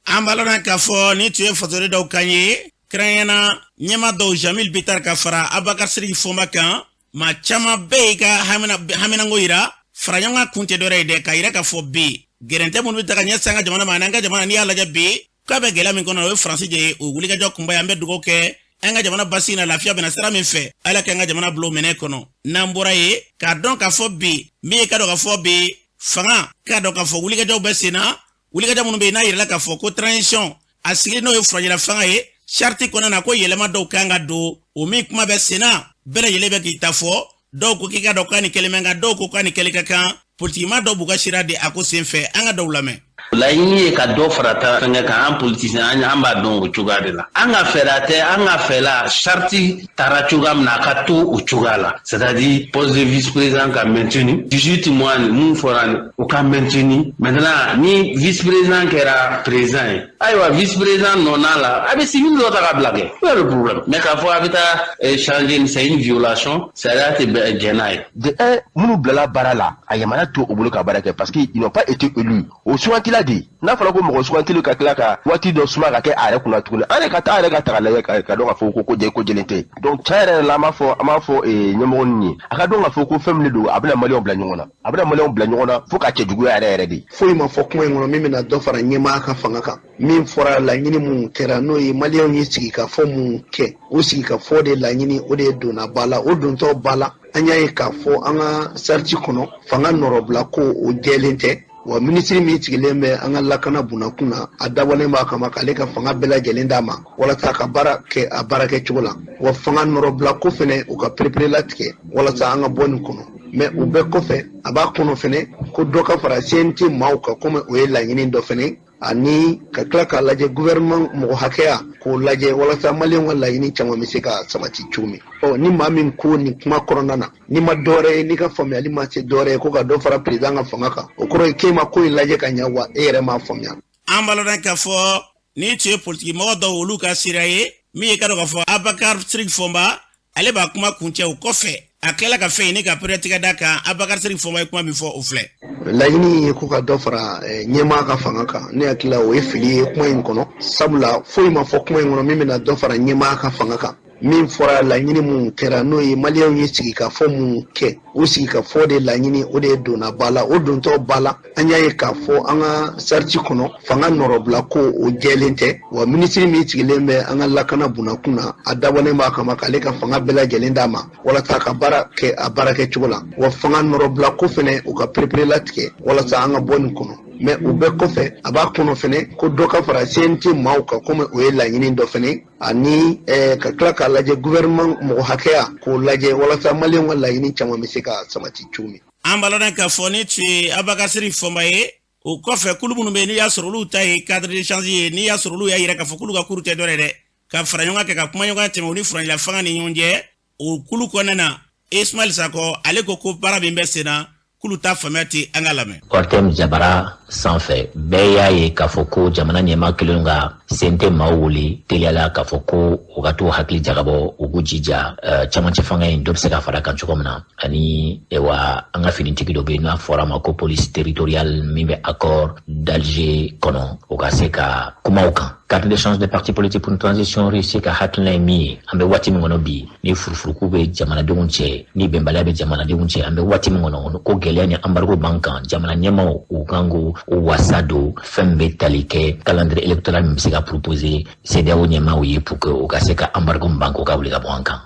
An balana k'a fɔ ni tun ye fasori dɔw kan ye, kɛrɛnkɛrɛnna ɲɛma dɔw, Jamil Bitar ka fara Abakar Sidiki Fɔnba kan. Maa caman bɛɛ y'i ka haminanko yira. Fara ɲɔgɔn kan kun tɛ dɔwɛrɛ ye dɛ, k'a yira k'a fɔ bi gɛrɛntɛ minnu bɛ ta ka ɲɛsin an ka jamana ma, ani an ka jamana, n'i y'a lajɛ bi k'a bɛ gɛlɛya min kɔnɔ, o ye Faransi de ye. O wulikajɔ kunba ye. An bɛ dugawu kɛ an ka jamana basigi na, lafiya bɛna sira min fɛ, Ala k'an ka jamana bila o minɛ kɔnɔ. N'an bɔra yen, k'a dɔn k'a fɔ bi min ye ka dɔn k'a fɔ bi fanga k'a dɔn k'a fɔ wulikajɔw bɛ sen na, wulikajɔ minnu bɛ yen n'a yirala k'a fɔ ko transition a sigili n'o ye furancɛla fanga ye, charte kɔnɔna na ko yɛlɛma dɔw kan ka don, o min kuma bɛ sen na, bɛɛ lajɛlen bɛ k'i ta fɔ. Dɔw ko k'i ka dɔn k'a ni kɛlɛ man kan, dɔw ko k'a ni kɛlɛ ka kan. Politikima dɔw b'u ka sira di a ko sen fɛ, an ka dɔw lamɛn. Laɲini ye ka dɔ fara ta fɛnkɛ kan. An politicien, an b'a dɔn o cogoya de la. An ka fɛɛrɛ tɛ, an ka fɛla charte taara cogoya min na, a ka to o cogoya la, c'est à dire poste de vice président ka maintenu, 18 mois ni mun fɔra ni o ka maintenu. Maintenant, ni vice président kɛra président ye, ayiwa, vice président nɔ n'a la, a bɛ civil dɔ ta ka bila kɛ. Où est le problème? Mais k'a fɔ a bɛ taa changer, c'est une violation, sariya tɛ bɛn jɛn n'a ye. De un, minnu bilala baara la, a yamaruya to u bolo ka baara kɛ parce que ils n'ont pas été élus. O sugantila de, n'a fɔra ko mɔgɔ sugantili ka tila ka waati dɔ suma ka kɛ a yɛrɛ kunna tuguni, an yɛrɛ ka taa, yɛrɛ ka ta ka lajɛ ka dɔn k'a fɔ ko ko jɛ ko jɛlen tɛ. Donc tiɲɛ yɛrɛ la, an b'a fɔ ɲɛmɔgɔ ninnu ye, a ka dɔn k'a fɔ ko fɛn min de don, a bɛna maliyɛnw bila ɲɔgɔn na, a bɛna maliyɛnw bila ɲɔgɔn na fo ka cɛjuguya yɛrɛ yɛrɛ de. Foyi ma fɔ kuma in kɔnɔ min bɛna dɔ fara ɲɛmaa ka fanga kan. Min fɔra, laɲini mun kɛra, n'o ye maliyɛnw ye sigikafɔ mun kɛ, o sigikafɔ de laɲini, o de ye donna ba la. O dontɔ ba la, an y'a ye k'a fɔ an ka sariti kɔnɔ, fanga nɔrɔbila ko o jɛlen tɛ. Wa minisiri min sigilen bɛ an ka lakana bunakun na, a dabɔlen b'a kama k'ale ka fanga bɛɛ lajɛlen d'a ma walasa a ka baara kɛ a baara kɛcogo la. Wa fanga nɔrɔbila ko fɛnɛ, u ka perepere latigɛ walasa an ka bɔ nin kɔnɔ. Mɛ o bɛɛ kɔfɛ, a b'a kɔnɔ fɛnɛ ko dɔ ka fara CNT maaw kan, komi o ye laɲini dɔ fɛnɛ, ani ka tila k'a lajɛ gouvernement mɔgɔ hakɛya k'o lajɛ walasa maliyɛnw ka laɲini caman bɛ se ka sabati cogo min. Ɔ ni maa min ko nin kuma kɔnɔna na, n'i ma dɔwɛrɛ ye, n'i ka faamuyali ma se dɔwɛrɛ ye ko ka dɔ fara président ka fanga kan, o kɔrɔ ye k'e ma ko in lajɛ ka ɲɛ, wa e yɛrɛ m'a faamuya. An b'a lɔn k'a fɔ ni tun ye politikimɔgɔ dɔw, olu ka sira ye min ye ka dɔn k'a fɔ Abakar Sirik Fɔnba, ale b'a kuma kuncɛ. O kɔfɛ, a tilala ka fɛn ɲini ka peretigɛ da kan. Abakar Sirik Fɔnba ye kuma min fɔ, o filɛ. Laɲini ye ko ka dɔ fara ɲɛmaa ka fanga kan, ne hakili la o ye fili ye kuma in kɔnɔ, sabula foyi ma fɔ kuma in kɔnɔ min bɛna dɔ fara ɲɛmaa ka fanga kan. Min fɔra, laɲini mun kɛra, n'o ye maliyɛnw ye sigikafɔ mun kɛ, o sigikafɔ de laɲini, o de ye donna ba la. O dontɔ ba la, an y'a ye k'a fɔ an ka sariti kɔnɔ, fanga nɔrɔbila ko o jɛlen tɛ. Wa minisiri min sigilen bɛ an ka lakana bunakun na, a dabɔlen b'a kama k'ale ka fanga bɛɛ lajɛlen d'a ma walasa a ka baara kɛ a baara kɛcogo la. Wa fanga nɔrɔbila ko fɛnɛ, u ka perepere latigɛ walasa an ka bɔ nin kɔnɔ. Mɛ o bɛɛ kɔfɛ, a b'a kɔnɔ fɛnɛ ko dɔ ka fara CNT maaw kan, komi o ye laɲini dɔ fɛnɛ, ani ka tila k'a lajɛ gouvernement mɔgɔ hakɛya k'o lajɛ walasa maliyɛnw ka laɲini caman bɛ se ka sabati cogo min. An b'a lɔn k'a fɔ ni tun ye Abakar Sirik Fɔnba ye. O kɔfɛ, kulu minnu bɛ yen, n'i y'a sɔrɔ olu ta ye cadre d'échange ye, n'i y'a sɔrɔ olu y'a yira k'a fɔ k'olu ka kuru tɛ dɔwɛrɛ dɛ, ka fara ɲɔgɔn kan, ka kuma ɲɔgɔn tɛmɛ u ni furancɛla fanga ni ɲɔgɔn cɛ, o kulu kɔnɔna na, Ismail Sakɔ, ale ko ko baara min bɛ sen na, k'olu t'a faamuya ten. An ka lamɛn. ORTM jabara sanfɛ, bɛɛ y'a ye k'a fɔ ko jamana ɲɛmaa kelen ka CNT maaw wele teliyala k'a fɔ ko u ka t'u hakili jagabɔ, u k'u jija camancɛ fanga in dɔ bɛ se ka fara kan cogo min na. Ani wa an ka finitigi dɔ bɛ yen n'a fɔra ma ko police territoriale min bɛ accord d'Alger kɔnɔ, o ka se ka kumaw kan. Cadre d'échange des partis politiques pour une transition réussie ka hakilina ye min ye, an bɛ waati min kɔnɔ bi, ni furufuruku bɛ jamanadenw cɛ, ni bɛnbaliya bɛ jamanadenw cɛ, an bɛ waati min kɔnɔ ko gɛlɛya ni embargo b'an kan, jamana ɲɛmaw u kan k'u wasa don fɛn min bɛ tali kɛ calendrier électoral min bɛ se ka proposer CEDEAO ɲɛmaw ye pour que u ka se ka embargo min b'an kan, o ka wuli ka bɔ an kan.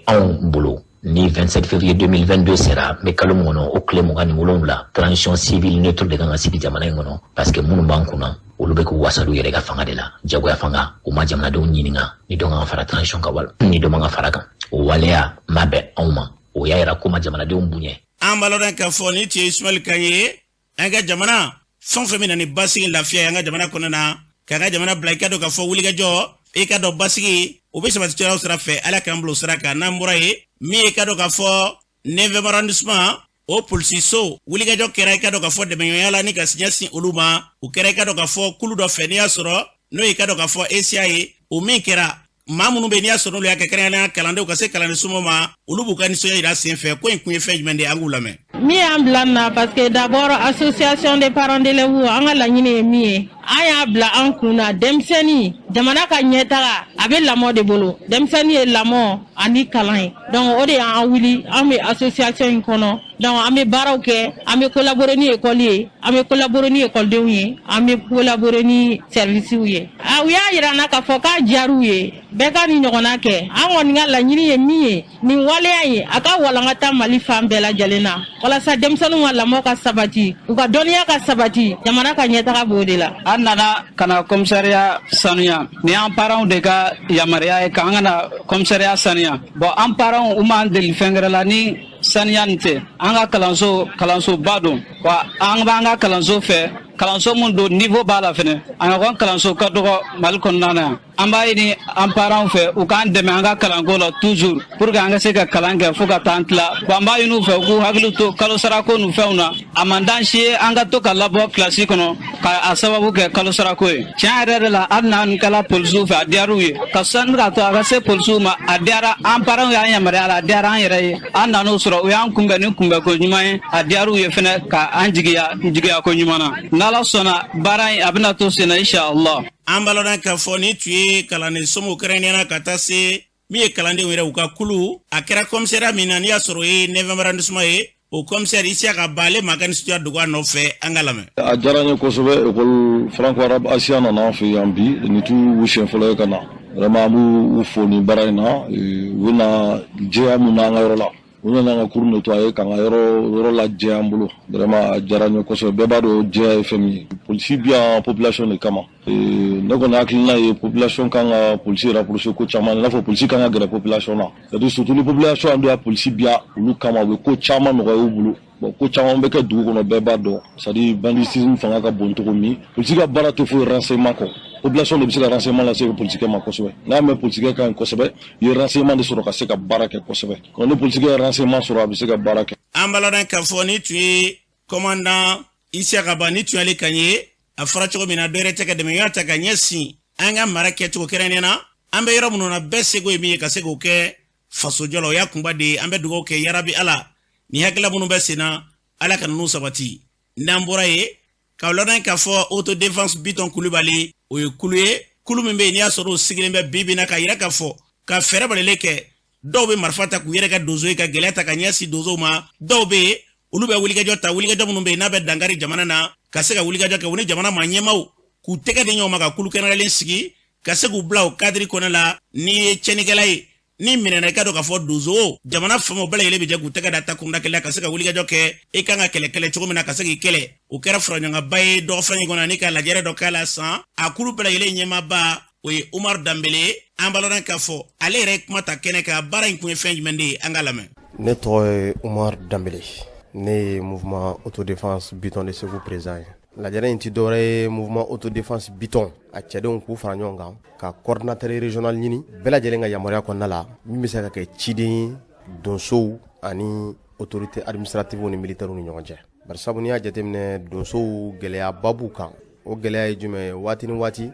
Anw bolo, ni 27 février 2022 sera, n bɛ kalo min kɔnɔ, o tile 27, transition civile neutre de kan ka sigi jamana in kɔnɔ, parce que minnu b'an kunna, olu bɛ k'u wasadu yɛrɛ ka fanga de la, jagoya fanga. U ma jamanadenw ɲininka ni dɔ kan ka fara transition kan wala ni dɔ man ka fara kan. O waleya ma bɛn anw ma, o y'a yira ko ma jamanadenw bonya. An b'a lɔn k'a fɔ ni tun ye Ismail kan ye. An ka jamana, fɛn o fɛn bɛ na ni basigi, lafiya ye an ka jamana kɔnɔna na, k'an ka jamana bila, i ka dɔn k'a fɔ wulikajɔ, i ka dɔn basigi o bɛ sabati cogoya sira fɛ. Ala k'an bila o sira kan. N'an bɔra yen, min ye i ka dɔn k'a fɔ neuvième arrondissement, o polisiso wulikajɔ kɛra, i ka dɔn k'a fɔ dɛmɛɲɔgɔnya la ni ka ɲɛsin olu ma, o kɛra i ka dɔn k'a fɔ kulu dɔ fɛ, n'i y'a sɔrɔ n'o ye i ka dɔn k'a fɔ ESIA ye. O min kɛra, maa minnu bɛ yen, n'i y'a sɔrɔ n'olu y'a kɛ, kɛrɛnkɛrɛnnenya kalandenw ka se kalanden somɔgɔw ma, olu b'u ka nisɔndiya yira sen fɛ. Ko in kun ye fɛn jumɛn de ye? An k'u lamɛn. Min y'an bila nin na, parce que d'abord, association des parents d'élèves, an ka laɲini ye min ye, an y'a bila an kun na, denmisɛnnin, jamana ka ɲɛtaga a bɛ lamɔ de bolo. Denmisɛnnin ye lamɔ ani kalan ye. Donc o de y'an wuli, an bɛ association in kɔnɔ. Donc an bɛ baaraw kɛ, an bɛ collaborer ni école ye, an bɛ collaborer ni écoledenw ye, an bɛ collaborer ni services ye. A u y'a yira an na k'a fɔ k'a diyar'u ye, bɛɛ ka nin ɲɔgɔnna kɛ. An kɔni ka laɲini ye min ye, nin waleya in a ka walankata Mali fan bɛɛ lajɛlen na, walasa denmisɛnninw ka lamɔ ka sabati, u ka dɔnniya ka sabati, jamana ka ɲɛtaga b'o de la. An nana ka na commissariat sanuya. Ni an parents de ka yamaruya ye k'an ka na commissariat sanuya. Bon, an parents u m'an deli fɛn wɛrɛ la ni saniya nin tɛ. An ka kalanso, kalansoba don wa, an b'an ka kalanso fɛ. Kalanso mun don, niveau b'a la fɛnɛ. A ɲɔgɔn kalanso ka dɔgɔ Mali kɔnɔna na yan. An b'a ɲini an parents fɛ, u k'an dɛmɛ an ka kalanko la toujours, pour que an ka se ka kalan kɛ fo ka taa an tila. Bon, an b'a ɲini u fɛ, u k'u hakili to kalo sarako ni fɛnw na. A man d'an si ye an ka to ka labɔ kilasi kɔnɔ ka a sababu kɛ kalo sarako ye. Tiɲɛ yɛrɛ de la, hali n'an kɛla polisiw fɛ, a diyar'u ye ka sani k'a to a ka se polisiw ma. A diyara an parents, y'an yamaruya la, a diyara an yɛrɛ ye. An nan'o sɔrɔ, u y'an kunbɛn ni kunbɛnko ɲuman ye. A diyar'u ye fɛnɛ ka an jigiya jigiyako ɲuman na. N'Ala sɔnna, baara in a bɛna to sen na, inshallah. An b'a lɔn k'a fɔ nin tun ye kalanden somɔgɔw, kɛrɛnkɛrɛnnenya la ka taa se min ye kalandenw yɛrɛ u ka kulu. A kɛra commissariat min na, n'i y'a sɔrɔ o ye 9e arrondissement ye, o commissaire Isiyaka Ba, ale maa ka nisɔndiya dogo a nɔfɛ. An ka lamɛn. A diyara n ye kosɛbɛ. École franco arabe Asiya nana an fɛ yan bi. Nin t'u siɲɛ fɔlɔ ye ka na. Vraiment, an b'u fo nin baara in na. U bɛna jɛya mun na an ka yɔrɔ la, u nana an ka cour nettoyer, k'an ka yɔrɔ yɔrɔ lajɛya an bolo. Vraiment, a diyara n ye kosɛbɛ. Bɛɛ b'a dɔn jɛya ye fɛn min ye. Polisi bi yan population de kama. Ne kɔni hakilina ye, population kan ka polisi rapprocher ko caman, i n'a fɔ polisi kan ka gɛrɛ population na. C'est à dire, surtout ni population y'an don polisi bi yan olu kama, u bɛ ko caman nɔgɔya u bolo. Bon, ko caman bɛ kɛ dugu kɔnɔ, bɛɛ b'a dɔn, c'est à dire banditisme fanga ka bon cogo min. Polisi ka baara tɛ foyi renseignement kɔ. Population de bɛ se ka renseignement lase polisikɛ ma kosɛbɛ. N'a y'a mɛn polisikɛ ka ɲi kosɛbɛ, i ye renseignement de sɔrɔ ka se ka baara kɛ kosɛbɛ. Ni polisikɛ ye renseignement sɔrɔ, a bɛ se ka baara kɛ. An b'a lɔn k'a fɔ nin tun ye commandant Isiyaka Ba, nin tun y'ale kan ye. A fɔra cogo min na, dɔ yɛrɛ tɛ ka dɛmɛɲɔgɔn ta ka ɲɛsin an ka mara kɛcogo, kɛrɛnkɛrɛnnenya na an bɛ yɔrɔ minnu na, bɛɛ seko ye min ye ka se k'o kɛ fasojɔ la, o y'a kunba de ye. An bɛ dugawu kɛ, yarabi Ala, ni hakilila minnu bɛ sen na, Ala ka ninnu sabati. N'an bɔra yen, k'aw ladɔn k'a fɔ autodéfense Bitɔn Kulubali, o ye kulu ye, kulu min bɛ yen n'i y'a sɔrɔ o sigilen bɛ bi bi na, k'a yira k'a fɔ ka fɛɛrɛ balalen kɛ. Dɔw bɛ marifa ta k'u yɛrɛ kɛ donso ye ka gɛlɛya ta ka ɲɛsin donsow ma. Dɔw bɛ yen, olu bɛ wulikajɔ ta, wulikajɔ minnu bɛ yen n'a bɛ dankari jamana na, ka se ka wulikajɔ kɛ u ni jamana maa ɲɛmaaw k'u tɛgɛ di ɲɔgɔn ma ka kulu kɛrɛnkɛrɛnlen sigi ka se k'u bila o kadiri kɔnɔ la. N'i ye tiɲɛnikɛla ye, n'i minɛna, i ka dɔn k'a fɔ donso jamana faamaw bɛɛ lajɛlen bɛ jɛ k'u tɛgɛ da takunda kelen ka se ka wulikajɔ kɛ i kan ka kɛlɛ kɛlɛ cogo min na ka se k'i kɛlɛ. O kɛra faraɲɔgɔnkanba ye dɔgɔfɛn in kɔnɔ ani ka lajɛrɛ dɔ k'a la san. A kulu bɛɛ lajɛlen ɲɛmaaba, o ye Umaru Danbele ye. An b'a lɔn k'a fɔ ale yɛrɛ ye kuma ta kɛnɛ kan. Baara in kun ye fɛn jumɛn de ye? An ka lamɛn. Ne tɔgɔ ye Umaru Danbele, ne ye mouvement autodéfense Bitɔn de Segu président ye. Lajɛrɛ in ti dɔwɛrɛ ye, mouvement autodéfense Bitɔn a cɛdenw k'u fara ɲɔgɔn kan ka coordinateur régional ɲini bɛɛ lajɛlen ka yamaruya kɔnɔna la, min bɛ se ka kɛ ciden ye donsow ani autorité administrative ni militaires ni ɲɔgɔn cɛ. Bari sabu n'i y'a jateminɛ, donsow gɛlɛyaba b'u kan. O gɛlɛya ye jumɛn ye? Waati ni waati,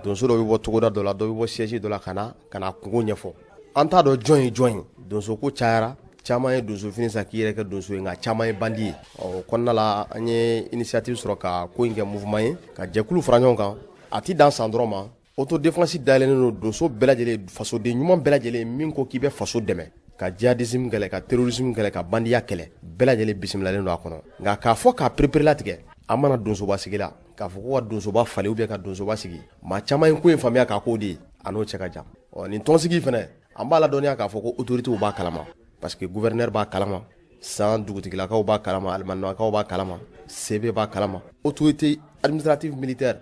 donso dɔ bɛ bɔ togoda dɔ la, dɔ bɛ bɔ siège dɔ la ka na kungo ɲɛfɔ. An t'a dɔn jɔn ye jɔn ye. Donso ko cayara, caman ye donso fini san k'i yɛrɛ kɛ donso ye, nka caman ye bandi ye. Ɔ kɔnɔna la, an ye initiative sɔrɔ ka ko in kɛ mouvement ye, ka jɛkulu fara ɲɔgɔn kan. A ti dan san dɔrɔn ma. Autodéfense dayɛlɛnnen don donso bɛɛ lajɛlen, fasoden ɲuman bɛɛ lajɛlen min ko k'i bɛ faso dɛmɛ ka djihadisme kɛlɛ, ka terrorisme kɛlɛ, ka bandiya kɛlɛ, bɛɛ lajɛlen bisimilalen don a kɔnɔ. Nka k'a fɔ k'a pereperelatigɛ, an mana donsoba sigi la, k'a fɔ ko ka donsoba falen ou bien ka donsoba sigi, maa caman ye ko in faamuya k'a k'o de ye, a n'o cɛ ka jan. Ɔ nin tɔnsigi fɛnɛ, an b'a ladɔnniya k'a fɔ ko autorités b'a kalama, parce que gouverneur b'a kalama, san dugutigilakaw b'a kalama, alimanakaw b'a kalama, CB b'a kalama, autorité administrative militaire,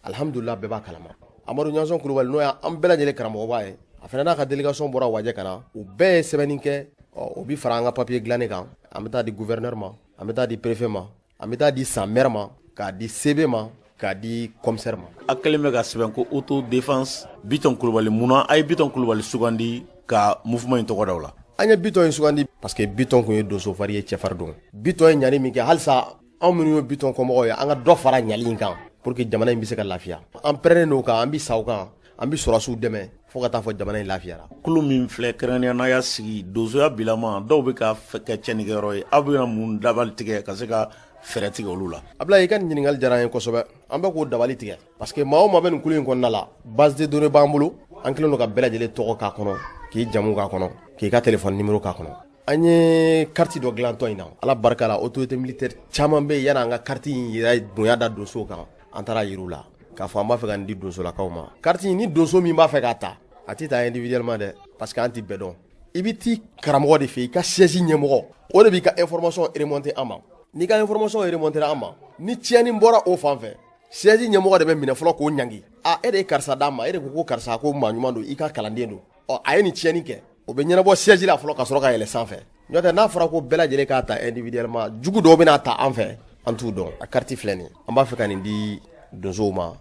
alhamdulillah, bɛɛ b'a kalama. Amadu Ɲansɔn Kulubali, n'o y'an bɛɛ lajɛlen karamɔgɔba ye, a fana n'a ka délégation bɔra Wajɛ ka na, u bɛɛ ye sɛbɛnni kɛ. O bi fara an ka papier dilannen kan, an bɛ taa di gouverneur ma, an bɛ taa di préfet ma, an bɛ taa di san maire ma, k'a di CB ma, k'a di commissaire ma. A kɛlen bɛ ka sɛbɛn ko autodéfense Bitɔn Kulubali. Munna a ye Bitɔn Kulubali sugandi ka mouvement in tɔgɔ da o la? An ye Bitɔn in sugandi parce que Bitɔn kun ye donsofari ye, cɛfari don. Bitɔn ye ɲani min kɛ, halisa anw minnu ye Bitɔn kɔmɔgɔw ye, an ka dɔ fara ɲali in kan pour que jamana in bɛ se ka lafiya. An pɛrɛnnen don kan, an bɛ sa o kan, an bɛ sɔrɔsiw dɛmɛ fo ka taa fɔ jamana in lafiyara. Kulu min filɛ, kɛrɛnkɛrɛnnenya n'a y'a sigi donsoya bilama, dɔw bɛ ka kɛ tiɲɛnikɛyɔrɔ ye, aw bɛna mun dabali tigɛ ka se ka fɛɛrɛ tigɛ olu la? Abulayi, i ka nin ɲininkali diyara an ye kosɛbɛ. An bɛ k'o dabali tigɛ parce que maa o maa bɛ nin kulu in kɔnɔna la, base de données b'an bolo. An kɛlen don ka bɛɛ lajɛlen tɔgɔ k'a kɔnɔ, k'i jamu k'a kɔnɔ, k'i ka téléphone numéro k'a kɔnɔ. An ye carte dɔ dilan tɔn in na. Ala barika la, autorité militaire caman bɛ yen, yanni an ka carte in yɛrɛ bonya da donsow kan, an taara yir'u la k'a fɔ an b'a fɛ ka nin di donsolakaw ma. Carte in, ni donso min b'a fɛ k'a ta, a tɛ ta individuellement dɛ, parce que an tɛ bɛɛ dɔn. I bɛ t'i karamɔgɔ de fɛ, i ka siège ɲɛmɔgɔ, o de b'i ka information remonter an ma. N'i ka information remonter an ma, ni tiɲɛni bɔra o fan fɛ, siège ɲɛmɔgɔ de bɛ minɛ fɔlɔ k'o ɲangi. A e de ye karisa d'a ma, e de ko ko karisa ko maa ɲuman don, i ka kalanden don, ɔ a ye nin tiɲɛni kɛ. O bɛ ɲɛnabɔ siège la fɔlɔ ka sɔrɔ ka yɛlɛ sanfɛ. N'o tɛ, n'a fɔra ko bɛɛ lajɛlen k'a ta individuellement, jugu dɔw bɛna ta an fɛ. An t'u dɔn. A carte filɛ nin ye. An b'a fɛ ka nin di donsow ma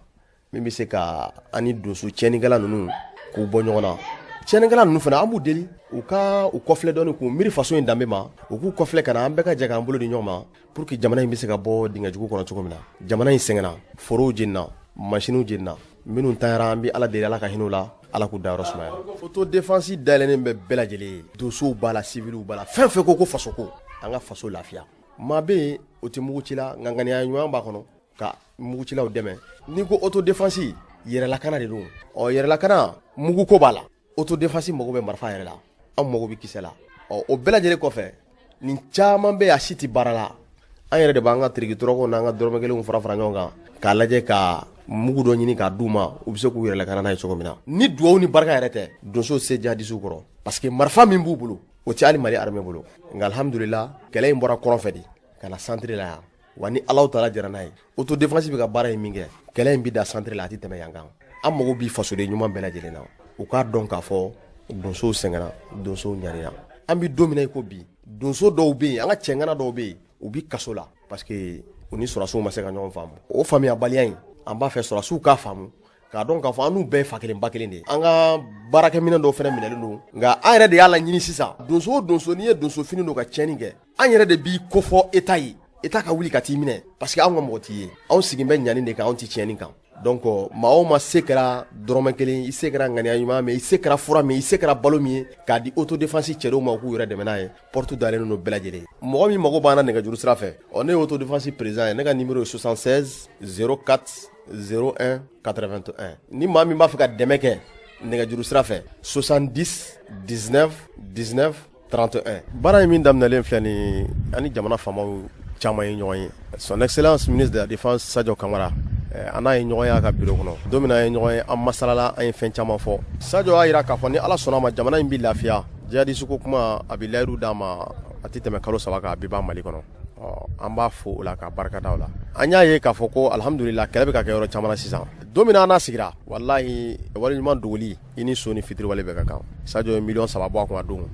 min bɛ se ka an ni donso tiɲɛnikɛla ninnu k'u bɔ ɲɔgɔn na. Tiɲɛnikɛla ninnu fana, an b'u deli u ka u kɔfilɛ dɔɔni, k'u miiri faso in danbe ma, u k'u kɔfilɛ ka na, an bɛɛ ka jɛ k'an bolo di ɲɔgɔn ma pour que jamana in bɛ se ka bɔ dingɛ jugu kɔnɔ cogo min na. Jamana in sɛgɛnna, forow jenina, masiniw jenina, minnu tanyara, an bɛ Ala deli, Ala ka hinɛ u la, Ala k'u dayɔrɔ sumaya. Autodéfense dayɛlɛnnen bɛ bɛɛ lajɛlen ye, donsow b'a la, civilw b'a la, fɛn fɛn ko ko faso ko, an ka faso lafiya. Maa bɛ yen, o tɛ mugu ci la, nka ŋaniya ɲuman b'a kɔnɔ ka mugucilaw dɛmɛ. N'i ko autodéfense, yɛrɛlakana de don. Ɔ, yɛrɛlakana, mugu ko b'a la. Autodéfense mago bɛ marifa yɛrɛ la, an mago bɛ kisɛ la. Ɔ, o bɛɛ lajɛlen kɔfɛ, nin caman bɛ, a si tɛ baara la. An yɛrɛ de b'an ka tiriki tɔrɔkɔw n'an ka dɔrɔmɛ kelenw fara fara ɲɔgɔn kan k'a lajɛ ka mugu dɔ ɲini k'a d'u ma, u bɛ se k'u yɛrɛ lakana n'a ye cogo min na. Ni duwawu ni barika yɛrɛ tɛ, donsow se jihadisiw kɔrɔ, parce que marifa min b'u bolo, o tɛ hali Mali armée bolo. Nka alhamdulila, kɛlɛ in bɔra kɔrɔn fɛ de ka na centre la yan. Wa ni Alahu taala jɛra n'a ye, autodéfense bɛ ka baara in min kɛ, kɛlɛ in bɛ da centre la, a tɛ tɛmɛ yan kan. An mago bɛ fasoden ɲuman bɛɛ lajɛlen na, u k'a dɔn k'a fɔ donsow sɛgɛnna, donsow ɲanina. An bɛ don min na i ko bi, donso dɔw bɛ yen, an ka cɛŋana dɔw bɛ yen, u bɛ kaso la parce que u ni sɔrɔdasiw ma se ka ɲɔgɔn faamu. O faamuyabaliya in, an b'a fɛ sɔrɔdasiw k'a faamu k'a dɔn k'a fɔ an n'u bɛɛ ye fa kelen ba kelen de ye. An ka baarakɛminɛn dɔw fana minɛlen don, nka an yɛrɛ de y'a laɲini sisan, donso o donso, n'i ye donso fini don ka tiɲɛni kɛ, an yɛrɛ de b'i kofɔ État ye, État ka wuli ka t'i minɛ, parce que anw ka mɔgɔ t'i ye. Anw sigin bɛ ɲani de kan, anw tɛ tiɲɛni kan. Donc maa o maa se kɛra dɔrɔmɛ kelen, i se kɛra ŋaniya ɲuman min, i se kɛra fura min, i se kɛra balo min ye k'a di autodéfense cɛdenw ma, u k'u yɛrɛ dɛmɛ n'a ye, porte dayɛlɛnnen don bɛɛ lajɛlen. Mɔgɔ min mago b'an na nɛgɛjuru sira fɛ, ɔ, ne ye autodéfense président ye, ne ka numéro ye 76 04 01 81. Ni maa min b'a fɛ ka dɛmɛ kɛ nɛgɛjuru sira fɛ, 70 19 19 31. Baara in min daminɛlen filɛ nin, ani jamana faamaw caman ye ɲɔgɔn ye. Son Excellence ministre de la Défense Sadio Kamara, an n'a ye ɲɔgɔn ye a ka bureau kɔnɔ. Don min na an ye ɲɔgɔn ye, an masalala, an ye fɛn caman fɔ. Sadio y'a jira k'a fɔ ni Ala sɔnna ma, jamana in bɛ lafiya. Jihadiste ko kuma, a bɛ layidu d'a ma, a tɛ tɛmɛ kalo 3 kan, a bɛ ban Mali kɔnɔ. Ɔ, an b'a fo o la ka barika da o la. An y'a ye k'a fɔ ko alhamdulillah, kɛlɛ bɛ ka kɛ yɔrɔ caman na sisan. Don min na an n'a sigira, walahi, waleɲuman dogoli i ni so ni fitiriwale bɛɛ ka kan. Sadio ye miliyɔn 3 bɔ a kun a don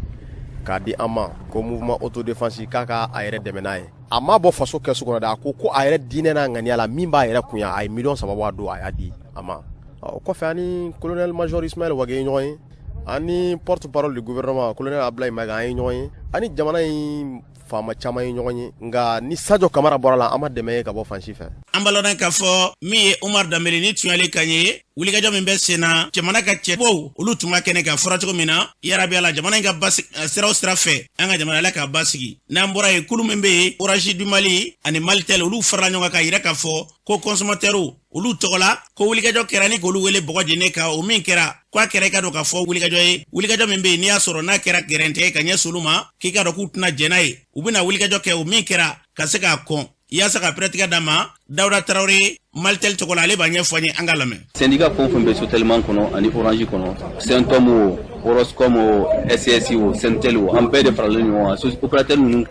k'a di an ma ko mouvement autodéfense k'a ka a yɛrɛ dɛmɛ n'a ye. A ma bɔ faso kɛsu kɔnɔ dɛ, a ko ko a yɛrɛ diinɛ n'a ŋaniya la min b'a yɛrɛ kunya, a ye miliyɔn 3 bɔ a don, a y'a di a ma. O kɔfɛ, ani colonel major Ismaël Wagué ye ɲɔgɔn ye, ani porte parole du gouvernement colonel Abdoulaye Maïga, an ye ɲɔgɔn ye, ani jamana in faama caman ye ɲɔgɔn ye. Nka ni Sadio Kamara bɔra la, an ma dɛmɛ ye ka bɔ fan si fɛ. An b'a k'a fɔ min ye Umar Danbele ni tun y'ale kan ye, wulikajɔ min bɛ sen na, jamana ka cɛbɔw olu tun ka kɛnɛ kan fɔra cogo min na, yarabi Ala, jamana in ka basi siraw sira fɛ, an ka jamana, Ala k'a basigi. N'an bɔra yen, kulu min bɛ yen, Orange du Mali ani Malitel, olu farala ɲɔgɔn kan k'a yira k'a fɔ ko consommateur olu tɔgɔ la, ko wulikajɔ kɛra ni k'olu wele bɔgɔ jene kan. O min kɛra, ko a kɛra, i ka dɔn k'a fɔ wulikajɔ ye, wulikajɔ min bɛ yen, n'i y'a sɔrɔ n'a kɛra gɛrɛntɛ ka ɲɛsin olu ma, k'i ka dɔn k'u tɛna jɛn n'a ye, u bɛna wulikajɔ kɛ. O min kɛra ka se k'a kɔn yaasa ka pɛrɛtigɛ d'a ma. Dawuda Tarawele, Malitel tɔgɔ la, ale b'a ɲɛfɔ an ye, an ka lamɛn. Syndicat fɛn o fɛn bɛ Sotelma kɔnɔ ani Orange kɔnɔ, Syntɔm o, Orascom o, SCS o, Sentel o, an bɛɛ de faralen ɲɔgɔn kan. Opérateur ninnu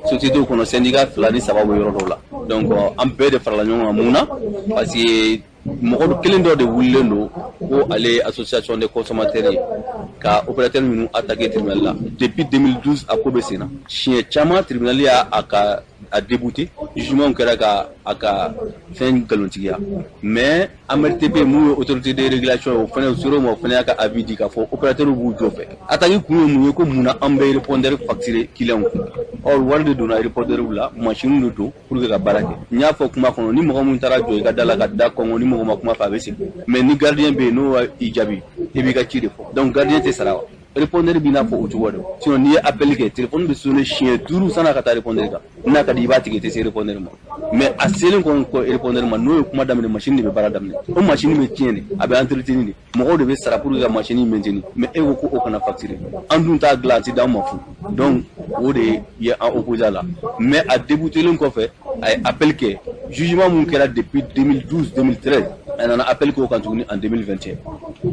société kɔnɔ, syndicat fila ni saba bɛ yɔrɔ dɔw la. Donc an bɛɛ de farala ɲɔgɔn kan. Mun na? Parce que mɔgɔ kelen dɔ de wulilen don ko ale ye association des consommateurs ye ka opérateur ninnu attaquer tribunal la. Depuis 2012, a ko bɛ sen na. Siɲɛ caman, tribunal y'a a ka a débouté, jugement kɛra ka a ka fɛn nkalontigiya. Mais AMRTP, mun ye autorité de régulation ye, o fana sera o ma, o fana y'a ka avis di k'a fɔ opérateur b'u jɔ fɛ. Attaque kun ye mun ye? Ko mun na an bɛ répondeur facturer client kun? Or wari de donna répondeur la, machine de don pour que ka baara kɛ. N y'a fɔ kuma kɔnɔ, ni mɔgɔ mun taara jɔ i ka da la ka da kɔngɔ, ni mɔgɔ ma kuma fɛ, a bɛ segin. Mais ni gardien bɛ yen, n'o y'i jaabi, i b'i ka ci de fɔ. Donc gardien tɛ sara wa? Répondeur b'i n'a fɔ o cogo de. Sinon n'i ye appel kɛ, téléphone bɛ sonner siɲɛ duuru san'a ka taa répondeur kan. N'a ka di, i b'a tigɛ, i tɛ se répondeur ma. Mais a selen kɔni kɔ répondeur ma, n'o ye kuma daminɛ, machine de bɛ baara daminɛ. O machine bɛ tiɲɛ de, a bɛ entretenir de, mɔgɔw de bɛ sara pour que ka machine maintenir. Mais e ko ko o kana facturer, an dun t'a dilan, a tɛ d'anw ma fu. Donc o de ye an opposé a la. Mais a déboutélen kɔfɛ, a ye appel kɛ. Jugement mun kɛra depuis 2012, 2013, a nana appel kɛ o kan tuguni en 2021,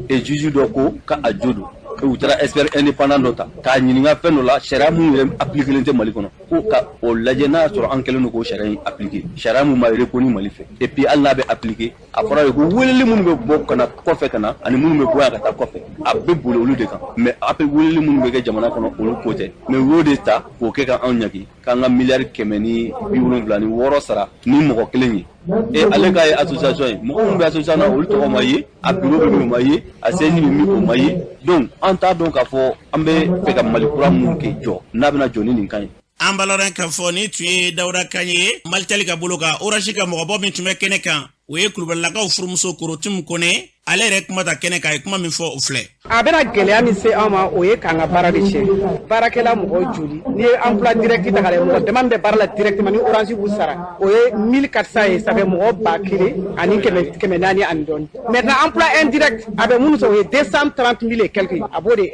et juge dɔ ko k'a jo don. U taara expert indépendant dɔ ta k'a ɲininka fɛn dɔ la, sariya mun yɛrɛ appliqué tɛ Mali kɔnɔ. ko ka o lajɛ n'a y'a sɔrɔ an kɛlen don k'o sariya in appliquer, sariya mun ma reconnu Mali fɛ. Et puis hali n'a bɛ appliquer, a fɔra de ko weleli minnu bɛ bɔ ka na kɔfɛ ka na ani minnu bɛ bɔ yan ka taa kɔfɛ, a bɛ boli olu de kan. Mais appel weleli minnu bɛ kɛ jamana kɔnɔ, olu ko tɛ. Mais u y'o de ta k'o kɛ ka anw ɲagi k'an ka miliyari 176 sara ni mɔgɔ kelen ye. E ale ka ye association ye, mɔgɔ minnu bɛ association na, olu tɔgɔ ma ye, a bureau bɛ min, o ma ye, a siège bɛ min, o ma ye. Donc an t'a dɔn k'a fɔ an bɛ fɛ ka Mali kura mun kɛ jɔ n'a bɛna jɔ ni nin kan ye. An balɔrɔn k'a fɔ ni tun ye Dawuda kan ye Malitɛli ka bolo kan, Orange ka mɔgɔbɔ min tun bɛ kɛnɛ kan, o ye Kulubalilakaw furumuso Korotumu Kone. Ale yɛrɛ kuma ta kɛnɛ kan, a ye kuma min fɔ, o filɛ. A bɛna gɛlɛya min se anw ma, o ye k'an ka baara de tiɲɛ. Baarakɛla mɔgɔ joli, n'i ye emploi direct ta k'a lajɛ, mɔgɔ dama min bɛ baara la directement ni Orange b'u sara, o ye 1400 ye, ça fait mɔgɔ 1400 ani dɔɔni. Maintenant, emploi indirect, a bɛ minnu sɔrɔ, o ye 230 000 et quelques, a b'o de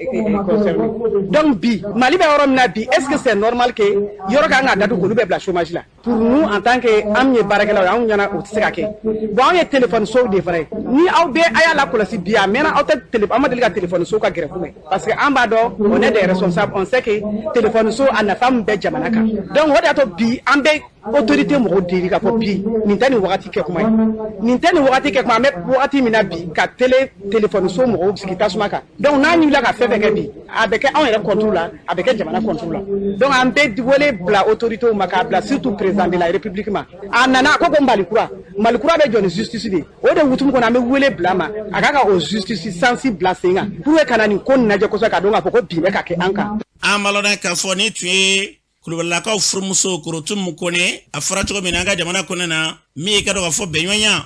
concerner. Donc bi, Mali bɛ yɔrɔ min na bi, est ce que c'est normal que yɔrɔ kan ka datugu k'olu bɛɛ bila chômage la? Pour nous, en tant que an ye baarakɛlaw ye, anw ɲɛna o tɛ se ka kɛ. Bon, anw ye téléphone sow de fana ye. Ni aw bɛ a y'a lakɔlɔsi bi, a mɛnna, aw tɛ télé, an ma deli ka téléphone so ka grève mɛn, parce que an b'a dɔn, on est des responsables, on sait que téléphone so a nafa min bɛ jamana kan. Donc o de y'a to bi an bɛ autorité mɔgɔw deli k'a fɔ bi nin tɛ nin wagati kɛ kuma ye, nin tɛ nin wagati kɛ kuma. An bɛ wagati min na bi, ka télé téléphone so mɔgɔw sigi tasuma kan. Donc n'an wulila ka fɛn fɛn kɛ bi, a bɛ kɛ anw yɛrɛ contre la, a bɛ kɛ jamana contre la. Donc an bɛ wele bila autorités ma, k'a bila surtout président de la République ma. A nana a ko ko Mali kura, Mali kura bɛ jɔ ni justice de ye. O de hukumu kɔnɔ, an bɛ wele bila ma, a k'a ka o justice sansi bila sen kan pour que ka na nin ko nin lajɛ kosɛbɛ, k'a dɔn k'a fɔ ko bin bɛ ka kɛ an kan. An balɔrɔn k'a fɔ ni tun ye Kulubalilakaw furumuso Korotumu Kone. A fɔra cogo min na, an ka jamana kɔnɔ na, min ye ka dɔn k'a fɔ bɛnɲɔgɔnya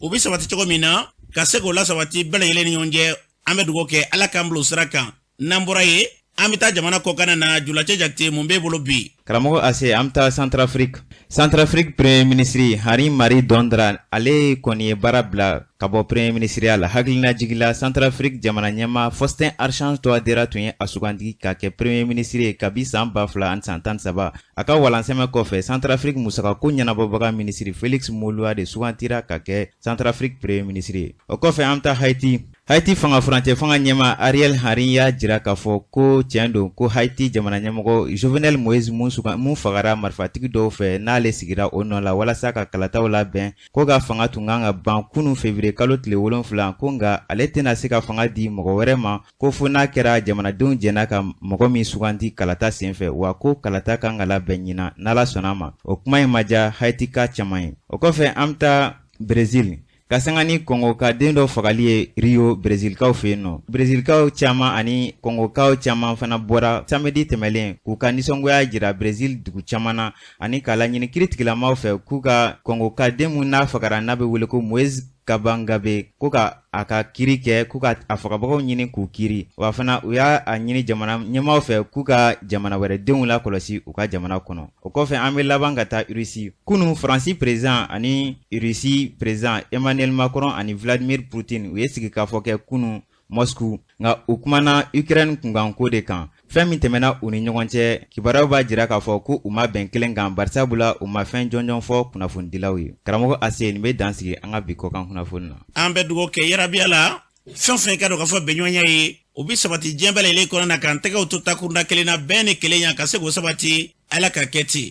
o bɛ sabati cogo min na, ka se k'o lasabati bɛɛ lajɛlen ni ɲɔgɔn cɛ, an bɛ dugawu kɛ, Ala k'an bila o sira kan. N'an bɔra yen, an bɛ taa jamana kɔkan na. Julacɛ Jakite, mun b'e bolo bi? Karamɔgɔ Ase, an bɛ taa Centrafrique. Centrafrique premier ministre Henri Marie Dondra, ale kɔni ye baara bila ka bɔ premier ministre la. Hakilina jigila, Centrafrique jamana ɲɛma Faustin Archange Touadéra tun ye a sugandi ka kɛ premier ministre ye kabi san 2013. A ka walansɛmɛ kɔfɛ, Centrafrique musakako ɲɛnabɔbaga ministre Félix Moloua de sugantira ka kɛ Centrafrique premier ministre ye. O kɔfɛ, an bɛ taa Haiti. Haiti fanga furancɛ fanga ɲɛma Ariel Henry y'a jira k'a fɔ ko tiɲɛ don ko Haiti jamana ɲɛmɔgɔ Jovenel Moïse mun fagara marifatigi dɔw fɛ, n'ale sigira o nɔ la walasa ka kalataw labɛn, ko ka fanga tun kan ka ban kunun février kalo tile 7, ko nka ale tɛna se ka fanga di mɔgɔ wɛrɛ ma, ko fo n'a kɛra jamanadenw jɛnna ka mɔgɔ min sugandi kalata senfɛ, wa ko kalata kan ka labɛn ɲinan n'Ala sɔnna ma. O kuma in ma diya Haiti ka caman ye. O kɔfɛ, an bɛ taa Brésil. Ka sanga ni Kɔngɔ ka den dɔ fagali ye Rio, Brezilkaw fɛ yen nɔ, Brezilkaw caman ani Kɔngɔkaw caman fana bɔra samedi tɛmɛlen k'u ka nisɔngoya jira Brezil dugu caman na, ani k'a laɲini kiiritigilamaw fɛ k'u ka Kɔngɔ ka den mun n'a fagara, n'a bɛ wele ko Moise Kabangabe, ko ka a ka kiiri kɛ, k'u ka a fagabagaw ɲini k'u kiiri. Wa fana, u y'a a ɲini jamana ɲɛmaaw fɛ k'u ka jamana wɛrɛ denw lakɔlɔsi u ka jamana kɔnɔ. O kɔfɛ, an bɛ laban ka taa Irisi. Kunu, Faransi président ani Irisi président Emmanuel Macron ani Vladimir Poutine, u ye sigikafɔ kɛ kunu Moscou, nka u kumana Ukraine kunkanko de kan. Fɛn min tɛmɛna u ni ɲɔgɔn cɛ, kibaruyaw b'a jira k'a fɔ ko u ma bɛn kelen kan, barisabula u ma fɛn jɔnjɔn fɔ kunnafonidilaw ye. Karamɔgɔ Ase, nin bɛ dan sigi an ka bi kɔkan kunnafoni na. An bɛ dugawu kɛ yarabiya la, fɛn fɛn ka dɔn k'a fɔ bɛnɲɔgɔnya ye, o bɛ sabati diɲɛ bɛɛ lajɛlen kɔnɔ na, k'an tɛgɛw to takurunda kelen na, bɛɛ ni kelenya ka se k'o sabati. Ala ka kɛ ten.